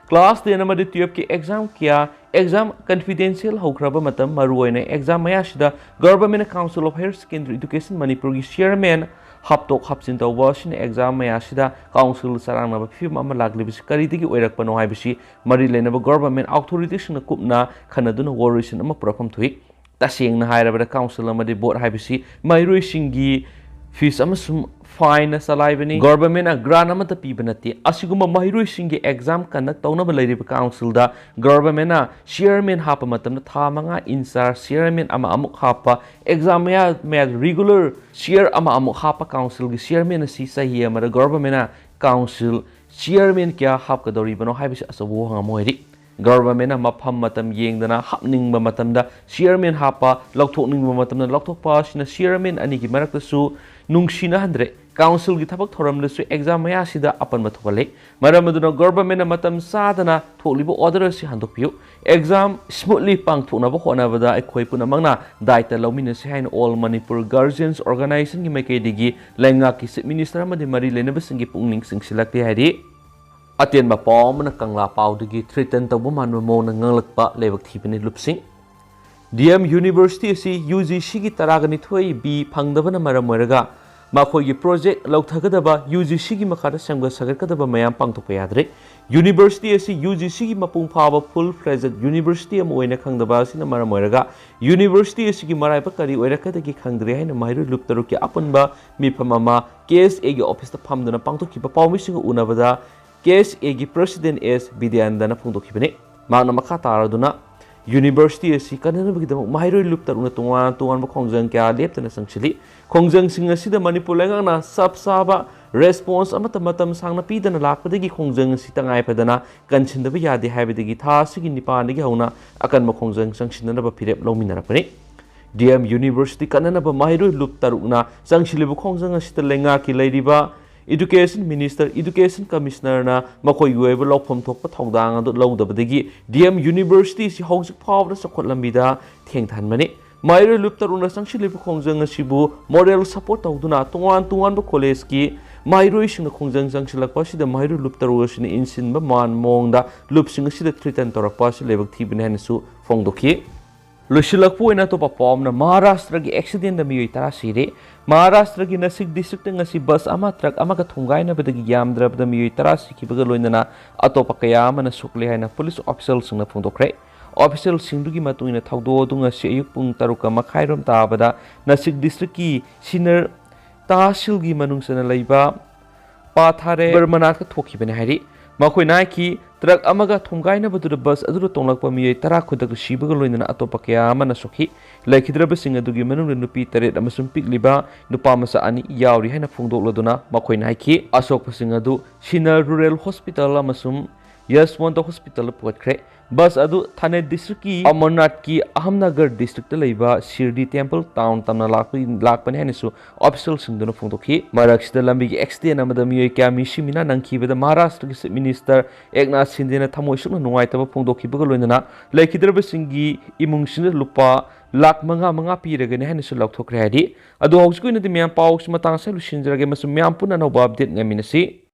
Class ten ꯑꯃꯗꯤ twelve ꯀꯤ exam ꯀꯌꯥ, exam confidential ꯍꯧꯈ꯭ꯔꯕ ꯃꯇꯝ, ꯃꯔꯨꯑꯣꯏꯅ exam ꯃꯌꯥꯁꯤꯗ Government Council of Higher Secondary Education ꯃꯅꯤꯄꯨꯔꯒꯤ chairman ꯍꯥꯞꯇꯣꯛ ꯍꯥꯞꯆꯤꯟ ꯇꯧꯕ ꯑꯁꯤꯅ exam ꯃꯌꯥꯁꯤꯗ council ꯆꯔꯥꯡꯅꯕ ꯐꯤꯕꯝ ꯑꯃ ꯂꯥꯛꯂꯤꯕꯁꯤ ꯀꯔꯤꯗꯒꯤ ꯑꯣꯏꯔꯛꯄꯅꯣ ꯍꯥꯏꯕꯁꯤ ꯃꯔꯤ ꯂꯩꯅꯕ government authorityꯁꯤꯡꯅ ꯀꯨꯞꯅ ꯈꯟꯅꯗꯨꯅ ꯋꯥꯔꯣꯏꯁꯤꯟ ꯑꯃ ꯄꯨꯔꯛꯐꯝ ꯊꯣꯛꯏ꯫ ꯇꯁꯦꯡꯅ ꯍꯥꯏꯔꯕꯗ council ꯑꯃꯗꯤ board ꯍꯥꯏꯕꯁꯤ ꯃꯍꯩꯔꯣꯏꯁꯤꯡꯒꯤ fees ꯑꯃꯁꯨꯡ ꯐꯥꯏꯟꯅ ꯆꯂꯥꯏꯕꯅꯤ꯫ ꯒꯣꯚꯔꯟꯃꯦꯟꯠꯅ ꯒ꯭ꯔꯥꯟ ꯑꯃꯠꯇ ꯄꯤꯕ ꯅꯠꯇꯦ꯫ ꯑꯁꯤꯒꯨꯝꯕ ꯃꯍꯩꯔꯣꯏꯁꯤꯡꯒꯤ ꯑꯦꯛꯖꯥꯝ ꯀꯟꯗꯛ ꯇꯧꯅꯕ ꯂꯩꯔꯤꯕ ꯀꯥꯎꯟꯁꯤꯜꯗ ꯒꯣꯚꯔꯟꯃꯦꯟꯠꯅ ꯆꯤꯌꯔꯃꯦꯟ ꯍꯥꯞꯄ ꯃꯇꯝꯗ ꯊꯥ ꯃꯉꯥ ꯏꯟꯆꯥꯔꯖ ꯆꯤꯌꯔꯃꯦꯟ ꯑꯃ ꯑꯃꯨꯛ ꯍꯥꯞꯄ, ꯑꯦꯛꯖꯥꯝ ꯃꯌꯥ ꯃꯌꯥ ꯔꯤꯒꯨꯂꯔ ꯆꯤꯌꯔ ꯑꯃ ꯑꯃꯨꯛ ꯍꯥꯞꯄ ꯀꯥꯎꯟꯁꯤꯜꯒꯤ ꯆꯤꯌꯔꯃꯦꯟ ꯑꯁꯤ ꯆꯍꯤ ꯑꯃꯗ ꯒꯣꯚꯔꯟꯃꯦꯟꯠꯅ ꯀꯥꯎꯟꯁꯤꯜ ꯆꯤꯌꯔꯃꯦꯟ ꯀꯌꯥ ꯍꯥꯞꯀꯗꯧꯔꯤꯕꯅꯣ ꯍꯥꯏꯕꯁꯤ ꯑꯆꯧꯕ ꯋꯥꯍꯪ ꯑꯃ ꯑꯣꯏꯔꯤ꯫ ꯒꯣꯚꯔꯟꯃꯦꯟꯠꯅ ꯃꯐꯝ ꯃꯇꯝ ꯌꯦꯡꯗꯅ ꯍꯥꯞꯅꯤꯡꯕ ꯃꯇꯝꯗ ꯆꯤꯌꯔꯃꯦꯟ ꯍꯥꯞꯄ, ꯂꯧꯊꯣꯛꯅꯤꯡꯕ ꯃꯇꯝꯗ ꯂꯧꯊꯣꯛꯄ ꯑꯁꯤꯅ ꯆꯤꯌꯔꯃꯦꯟ ꯑꯅꯤꯒꯤ ꯃꯔꯛꯇꯁꯨ ꯅꯨꯡꯁꯤꯅꯍꯟꯗ꯭ꯔꯦ꯫ ꯀꯥꯎꯟꯁꯤꯜꯒꯤ ꯊꯕꯛ ꯊꯧꯔꯝꯗꯁꯨ ꯑꯦꯛꯖꯥꯝ ꯃꯌꯥꯁꯤꯗ ꯑꯄꯟꯕ ꯊꯣꯛꯍꯜꯂꯤ꯫ ꯃꯔꯝ ꯑꯗꯨꯅ ꯒꯣꯚꯔꯟꯃꯦꯟꯠꯅ ꯃꯇꯝ ꯆꯥꯗꯅ ꯊꯣꯛꯂꯤꯕ ꯑꯣꯔꯗꯔ ꯑꯁꯤ ꯍꯟꯗꯣꯛꯄꯤꯌꯨ꯫ ꯑꯦꯛꯖꯥꯝ ꯁ꯭ꯃꯨꯠꯂꯤ ꯄꯥꯡꯊꯣꯛꯅꯕ ꯍꯣꯠꯅꯕꯗ ꯑꯩꯈꯣꯏ ꯄꯨꯝꯅꯃꯛꯅ ꯗꯥꯏꯇ ꯂꯧꯃꯤꯟꯅꯁꯤ ꯍꯥꯏꯅ ꯑꯣꯜ ꯃꯅꯤꯄꯨꯔ ꯒꯥꯔꯖꯤꯌꯟꯁ ꯑꯣꯔꯒꯅꯥꯏꯖꯦꯁꯟꯒꯤ ꯃꯥꯏꯀꯩꯗꯒꯤ ꯂꯩꯉꯥꯛꯀꯤ ꯆꯤꯐ ꯃꯤꯅꯤꯁꯇꯔ ꯑꯃꯗꯤ ꯃꯔꯤ ꯂꯩꯅꯕꯁꯤꯡꯒꯤ ꯄꯨꯛꯅꯤꯡ ꯆꯤꯡꯁꯤꯜꯂꯛꯂꯤ ꯍꯥꯏꯔꯤ꯫ ꯑꯇꯦꯟꯕ ꯄꯥꯎ ꯑꯃꯅ ꯀꯪꯂꯥ ꯄꯥꯎꯗꯒꯤ ꯊ꯭ꯔꯤꯇꯟ ꯇꯧꯕ ꯃꯥꯟꯕ ꯃꯑꯣꯡꯗ ꯉꯥꯡꯂꯛꯄ ꯂꯥꯏꯕꯛ ꯊꯤꯕꯅꯤ ꯂꯨꯞꯁꯤꯡ꯫ ꯗꯤ ꯑꯦꯝ ꯌꯨꯅꯤꯚꯔꯁꯤꯇꯤ ꯑꯁꯤ ꯌꯨ ꯖꯤ ꯁꯤꯒꯤ ꯇꯔꯥꯒ ꯅꯤꯊꯣꯏ ꯕꯤ ꯐꯪꯗꯕꯅ ꯃꯔꯝ ꯑꯣꯏꯔꯒ ꯃꯈꯣꯏꯒꯤ ꯄ꯭ꯔꯣꯖꯦꯛ ꯂꯧꯊꯒꯗꯕ, ꯌꯨ ꯖꯤ ꯁꯤꯒꯤ ꯃꯈꯥꯗ ꯁꯦꯝꯒꯠ ꯁꯥꯒꯠꯀꯗꯕ ꯃꯌꯥꯝ ꯄꯥꯡꯊꯣꯛꯄ ꯌꯥꯗ꯭ꯔꯦ꯫ ꯌꯨꯅꯤꯚꯔꯁꯤꯇꯤ ꯑꯁꯤ ꯌꯨ ꯖꯤ ꯁꯤꯒꯤ ꯃꯄꯨꯡ ꯐꯥꯕ ꯐꯨꯜ ꯐ꯭ꯂꯦꯖꯦꯗ ꯌꯨꯅꯤꯚꯔꯁꯤꯇꯤ ꯑꯃ ꯑꯣꯏꯅ ꯈꯪꯗꯕ ꯑꯁꯤꯅ ꯃꯔꯝ ꯑꯣꯏꯔꯒ ꯌꯨꯅꯤꯚꯔꯁꯤꯇꯤ ꯑꯁꯤꯒꯤ ꯃꯔꯥꯏꯕꯛ ꯀꯔꯤ ꯑꯣꯏꯔꯛꯀꯗꯒꯦ ꯈꯪꯗ꯭ꯔꯦ ꯍꯥꯏꯅ ꯃꯍꯩꯔꯣꯏ ꯂꯨꯞ ꯇꯔꯨꯛꯀꯤ ꯑꯄꯨꯟꯕ ꯃꯤꯐꯝ ꯑꯃ ꯀꯦ ꯑꯦꯁ ꯑꯦꯒꯤ ꯑꯣꯐꯤꯁꯇ ꯐꯝꯗꯨꯅ ꯄꯥꯡꯊꯣꯛꯈꯤꯕ ꯄꯥꯎꯃꯤꯁꯤꯡꯒ ꯎꯅꯕꯗ ꯀꯦ ꯑꯦꯁ ꯑꯦꯒꯤ ꯄ꯭ꯔꯁꯤꯗꯦꯟꯠ ꯑꯦꯁ ꯕꯤꯗ꯭ꯌꯥꯅꯟꯗꯅ ꯐꯣꯡꯗꯣꯛꯈꯤꯕꯅꯤ꯫ ꯃꯍꯥꯛꯅ ꯃꯈꯥ ꯇꯥꯔꯗꯨꯅ ꯌꯨꯅꯤꯚꯔꯁꯤꯇꯤ ꯑꯁꯤ ꯀꯟꯅꯅꯕꯒꯤꯗꯃꯛ ꯃꯍꯩꯔꯣꯏ ꯂꯨꯞ ꯇꯔꯨꯛꯅ ꯇꯣꯉꯥꯟ ꯇꯣꯉꯥꯟꯕ ꯈꯣꯡꯖꯪ ꯀꯌꯥ ꯂꯦꯞꯇꯅ ꯆꯪꯁꯤꯜꯂꯤ꯫ ꯈꯣꯡꯖꯪꯁꯤꯡ ꯑꯁꯤꯗ ꯃꯅꯤꯄꯨꯔ ꯂꯩꯉꯥꯛꯅ ꯆꯞ ꯆꯥꯕ ꯔꯦꯁꯄꯣꯟꯁ ꯑꯃꯠꯇ ꯃꯇꯝ ꯁꯥꯡꯅ ꯄꯤꯗꯅ ꯂꯥꯛꯄꯗꯒꯤ ꯈꯣꯡꯖꯪ ꯑꯁꯤ ꯇꯉꯥꯏ ꯐꯗꯅ ꯀꯟꯁꯤꯟꯗꯕ ꯌꯥꯗꯦ ꯍꯥꯏꯕꯗꯒꯤ ꯊꯥ ꯑꯁꯤꯒꯤ ꯅꯤꯄꯥꯟꯗꯒꯤ ꯍꯧꯅ ꯑꯀꯟꯕ ꯈꯣꯡꯖꯪ ꯆꯪꯁꯤꯟꯅꯅꯕ ꯐꯤꯔꯦꯞ ꯂꯧꯃꯤꯟꯅꯔꯛꯄꯅꯤ꯫ ꯗꯤ ꯑꯦꯝ ꯌꯨꯅꯤꯚꯔꯁꯤꯇꯤ ꯀꯟꯅꯅꯕ ꯃꯍꯩꯔꯣꯏ ꯂꯨꯞ ꯇꯔꯨꯛꯅ ꯆꯪꯁꯤꯜꯂꯤꯕ ꯈꯣꯡꯖꯪ ꯑꯁꯤꯗ ꯂꯩꯉꯥꯛꯀꯤ ꯂꯩꯔꯤꯕ ꯏꯗꯨꯀꯦꯁꯟ ꯃꯤꯅꯤꯁꯇꯔ, ꯏꯗꯨꯀꯦꯁꯟ ꯀꯃꯤꯁꯅꯔꯅ ꯃꯈꯣꯏꯒꯤ ꯑꯣꯏꯕ ꯂꯧꯐꯝ ꯊꯣꯛꯄ ꯊꯧꯗꯥꯡ ꯑꯗꯨ ꯂꯧꯗꯕꯗꯒꯤ ꯗꯤ ꯑꯦꯝ ꯌꯨꯅꯤꯚꯔꯁꯤꯇꯤ ꯑꯁꯤ ꯍꯧꯖꯤꯛ ꯐꯥꯎꯕꯗ ꯆꯥꯎꯈꯠꯂꯝꯕꯤꯗ ꯊꯦꯡꯊꯍꯟꯕꯅꯤ꯫ ꯃꯍꯩꯔꯣꯏ ꯂꯨꯞ ꯇꯔꯨꯛꯅ ꯆꯪꯁꯤꯜꯂꯤꯕ ꯈꯣꯡꯖꯪ ꯑꯁꯤꯕꯨ ꯃꯣꯔꯦꯜ ꯁꯄꯣꯔꯠ ꯇꯧꯗꯨꯅ ꯇꯣꯉꯥꯟ ꯇꯣꯉꯥꯟꯕ ꯀꯣꯂꯦꯖꯀꯤ ꯃꯍꯩꯔꯣꯏꯁꯤꯡꯅ ꯈꯣꯡꯖꯪ ꯆꯪꯁꯤꯜꯂꯛꯄ ꯑꯁꯤꯗ ꯃꯍꯩꯔꯣꯏ ꯂꯨꯞ ꯇꯔꯨꯛ ꯑꯁꯤꯅ ꯏꯟꯁꯤꯟꯕ ꯃꯥꯟ ꯃꯑꯣꯡꯗ ꯂꯨꯞꯁꯤꯡ ꯑꯁꯤꯗ ꯊ꯭ꯔꯤꯇꯟ ꯇꯧꯔꯛꯄ ꯑꯁꯤ ꯂꯥꯏꯕꯛ ꯊꯤꯕꯅꯤ ꯍꯥꯏꯅꯁꯨ ꯐꯣꯡꯗꯣꯛꯈꯤ꯫ ꯂꯣꯏꯁꯤꯜꯂꯛꯄ ꯑꯣꯏꯅ ꯑꯇꯣꯞꯄ ꯄꯥꯎ ꯑꯃꯅ ꯃꯍꯥꯔꯥꯁꯇ꯭ꯔꯒꯤ ꯑꯦꯛꯁꯤꯗꯦꯟꯗ ꯃꯤꯑꯣꯏ ꯇꯔꯥ ꯁꯤꯔꯦ꯫ ꯃꯍꯥꯔꯥꯁꯇ꯭ꯔꯒꯤ ꯅꯥꯁꯤꯛ ꯗꯤꯁꯇ꯭ꯔꯤꯛꯇ ꯉꯁꯤ ꯕꯁ ꯑꯃ ꯇ꯭ꯔꯛ ꯑꯃꯒ ꯊꯣꯝꯒꯥꯏꯅꯕꯗꯒꯤ ꯌꯥꯝꯗ꯭ꯔꯕꯗ ꯃꯤꯑꯣꯏ ꯇꯔꯥ ꯁꯤꯈꯤꯕꯒ ꯂꯣꯏꯅꯅ ꯑꯇꯣꯞꯄ ꯀꯌꯥ ꯑꯃꯅ ꯁꯣꯛꯂꯦ ꯍꯥꯏꯅ ꯄꯨꯂꯤꯁ ꯑꯣꯐꯤꯁꯤꯌꯦꯜꯁꯤꯡꯅ ꯐꯣꯡꯗꯣꯛꯈ꯭ꯔꯦ꯫ ꯑꯣꯐꯤꯁꯤꯌꯦꯜꯁꯤꯡꯗꯨꯒꯤ ꯃꯇꯨꯡ ꯏꯟꯅ ꯊꯧꯗꯣꯛ ꯑꯗꯨ ꯉꯁꯤ ꯑꯌꯨꯛ ꯄꯨꯡ ꯇꯔꯨꯛꯀ ꯃꯈꯥꯏꯔꯣꯝ ꯇꯥꯕꯗ ꯅꯥꯁꯤꯛ ꯗꯤꯁꯇ꯭ꯔꯤꯛꯀꯤ ꯁꯤꯅꯔ ꯇꯥꯍꯁꯤꯜꯒꯤ ꯃꯅꯨꯡ ꯆꯟꯅ ꯂꯩꯕ ꯄꯥꯊꯥꯔꯦ ꯕꯔꯃꯅꯥꯠꯇ ꯊꯣꯛꯈꯤꯕꯅꯤ ꯍꯥꯏꯔꯤ꯫ ꯃꯈꯣꯏꯅ ꯍꯥꯏꯈꯤ, ꯇ꯭ꯔꯛ ꯑꯃꯒ ꯊꯣꯝꯒꯥꯏꯅꯕꯗꯨꯗ ꯕꯁ ꯑꯗꯨꯗ ꯇꯣꯡꯂꯛꯄ ꯃꯤꯑꯣꯏ ꯇꯔꯥ ꯈꯨꯗꯛꯇ ꯁꯤꯕꯒ ꯂꯣꯏꯅꯅ ꯑꯇꯣꯞꯄ ꯀꯌꯥ ꯑꯃꯅ ꯁꯣꯛꯈꯤ꯫ ꯂꯩꯈꯤꯗ꯭ꯔꯕꯁꯤꯡ ꯑꯗꯨꯒꯤ ꯃꯅꯨꯡꯗ ꯅꯨꯄꯤ ꯇꯔꯦꯠ ꯑꯃꯁꯨꯡ ꯄꯤꯛꯂꯤꯕ ꯅꯨꯄꯥ ꯃꯆꯥ ꯑꯅꯤ ꯌꯥꯎꯔꯤ ꯍꯥꯏꯅ ꯐꯣꯡꯗꯣꯛꯂꯗꯨꯅ ꯃꯈꯣꯏꯅ ꯍꯥꯏꯈꯤ, ꯑꯁꯣꯛꯄꯁꯤꯡ ꯑꯗꯨ ꯁꯤꯅ ꯔꯨꯔꯦꯜ ꯍꯣꯁꯄꯤꯇꯥꯜ ꯑꯃꯁꯨꯡ ꯌꯁꯋꯟꯇ ꯍꯣꯁꯄꯤꯇꯥꯜꯗ ꯄꯨꯈꯠꯈ꯭ꯔꯦ꯫ ꯕꯁ ꯑꯗꯨ ꯊꯥꯅꯦ ꯗꯤꯁꯇ꯭ꯔꯤꯛꯀꯤ ꯑꯃꯔꯅꯥꯊꯀꯤ ꯑꯍꯝꯅꯒꯔ ꯗꯤꯁꯇ꯭ꯔꯤꯛꯇ ꯂꯩꯕ ꯁꯤꯔꯗꯤ ꯇꯦꯝꯄꯜ ꯇꯥꯎꯟ ꯇꯝꯅ ꯂꯥꯛꯄ-, ꯂꯥꯛꯄꯅꯤ ꯍꯥꯏꯅꯁꯨ ꯑꯣꯐꯤꯁꯤꯌꯦꯜꯁꯤꯡꯗꯨꯅ ꯐꯣꯡꯗꯣꯛꯈꯤ꯫ ꯃꯔꯛꯁꯤꯗ ꯂꯝꯕꯤꯒꯤ ꯑꯦꯛꯁꯤꯗꯦꯟ ꯑꯃꯗ ꯃꯤꯑꯣꯏ ꯀꯌꯥ ꯃꯤꯁꯤ ꯃꯤꯅꯥ ꯅꯪꯈꯤꯕꯗ ꯃꯍꯥꯔꯥꯁꯇ꯭ꯔꯒꯤ ꯆꯤꯐ ꯃꯤꯅꯤꯁꯇꯔ ꯑꯦꯛꯅꯥꯊ ꯁꯤꯟꯗꯦꯅ ꯊꯃꯣꯏ ꯁꯣꯛꯅ ꯅꯨꯡꯉꯥꯏꯇꯕ ꯐꯣꯡꯗꯣꯛꯈꯤꯕꯒ ꯂꯣꯏꯅꯅ ꯂꯩꯈꯤꯗ꯭ꯔꯕꯁꯤꯡꯒꯤ ꯏꯃꯨꯡꯁꯤꯡꯗ ꯂꯨꯄꯥ ꯂꯥꯈ ꯃꯉꯥ ꯃꯉꯥ ꯄꯤꯔꯒꯅꯤ ꯍꯥꯏꯅꯁꯨ ꯂꯥꯎꯊꯣꯛꯈ꯭ꯔꯦ ꯍꯥꯏꯔꯤ꯫ ꯑꯗꯣ ꯍꯧꯖꯤꯛꯀꯤ ꯑꯣꯏꯅꯗꯤ ꯃꯌꯥꯝ ꯄꯥꯎꯁꯤ ꯃꯇꯥꯡ ꯑꯁꯤꯗ ꯂꯣꯏꯁꯤꯟꯖꯔꯒꯦ, ꯑꯃꯁꯨꯡ ꯃꯌꯥꯝ ꯄꯨꯟꯅ ꯑꯅꯧꯕ ꯑꯞꯗꯦꯠ ꯉꯥꯏꯃꯤꯟꯅꯁꯤ꯫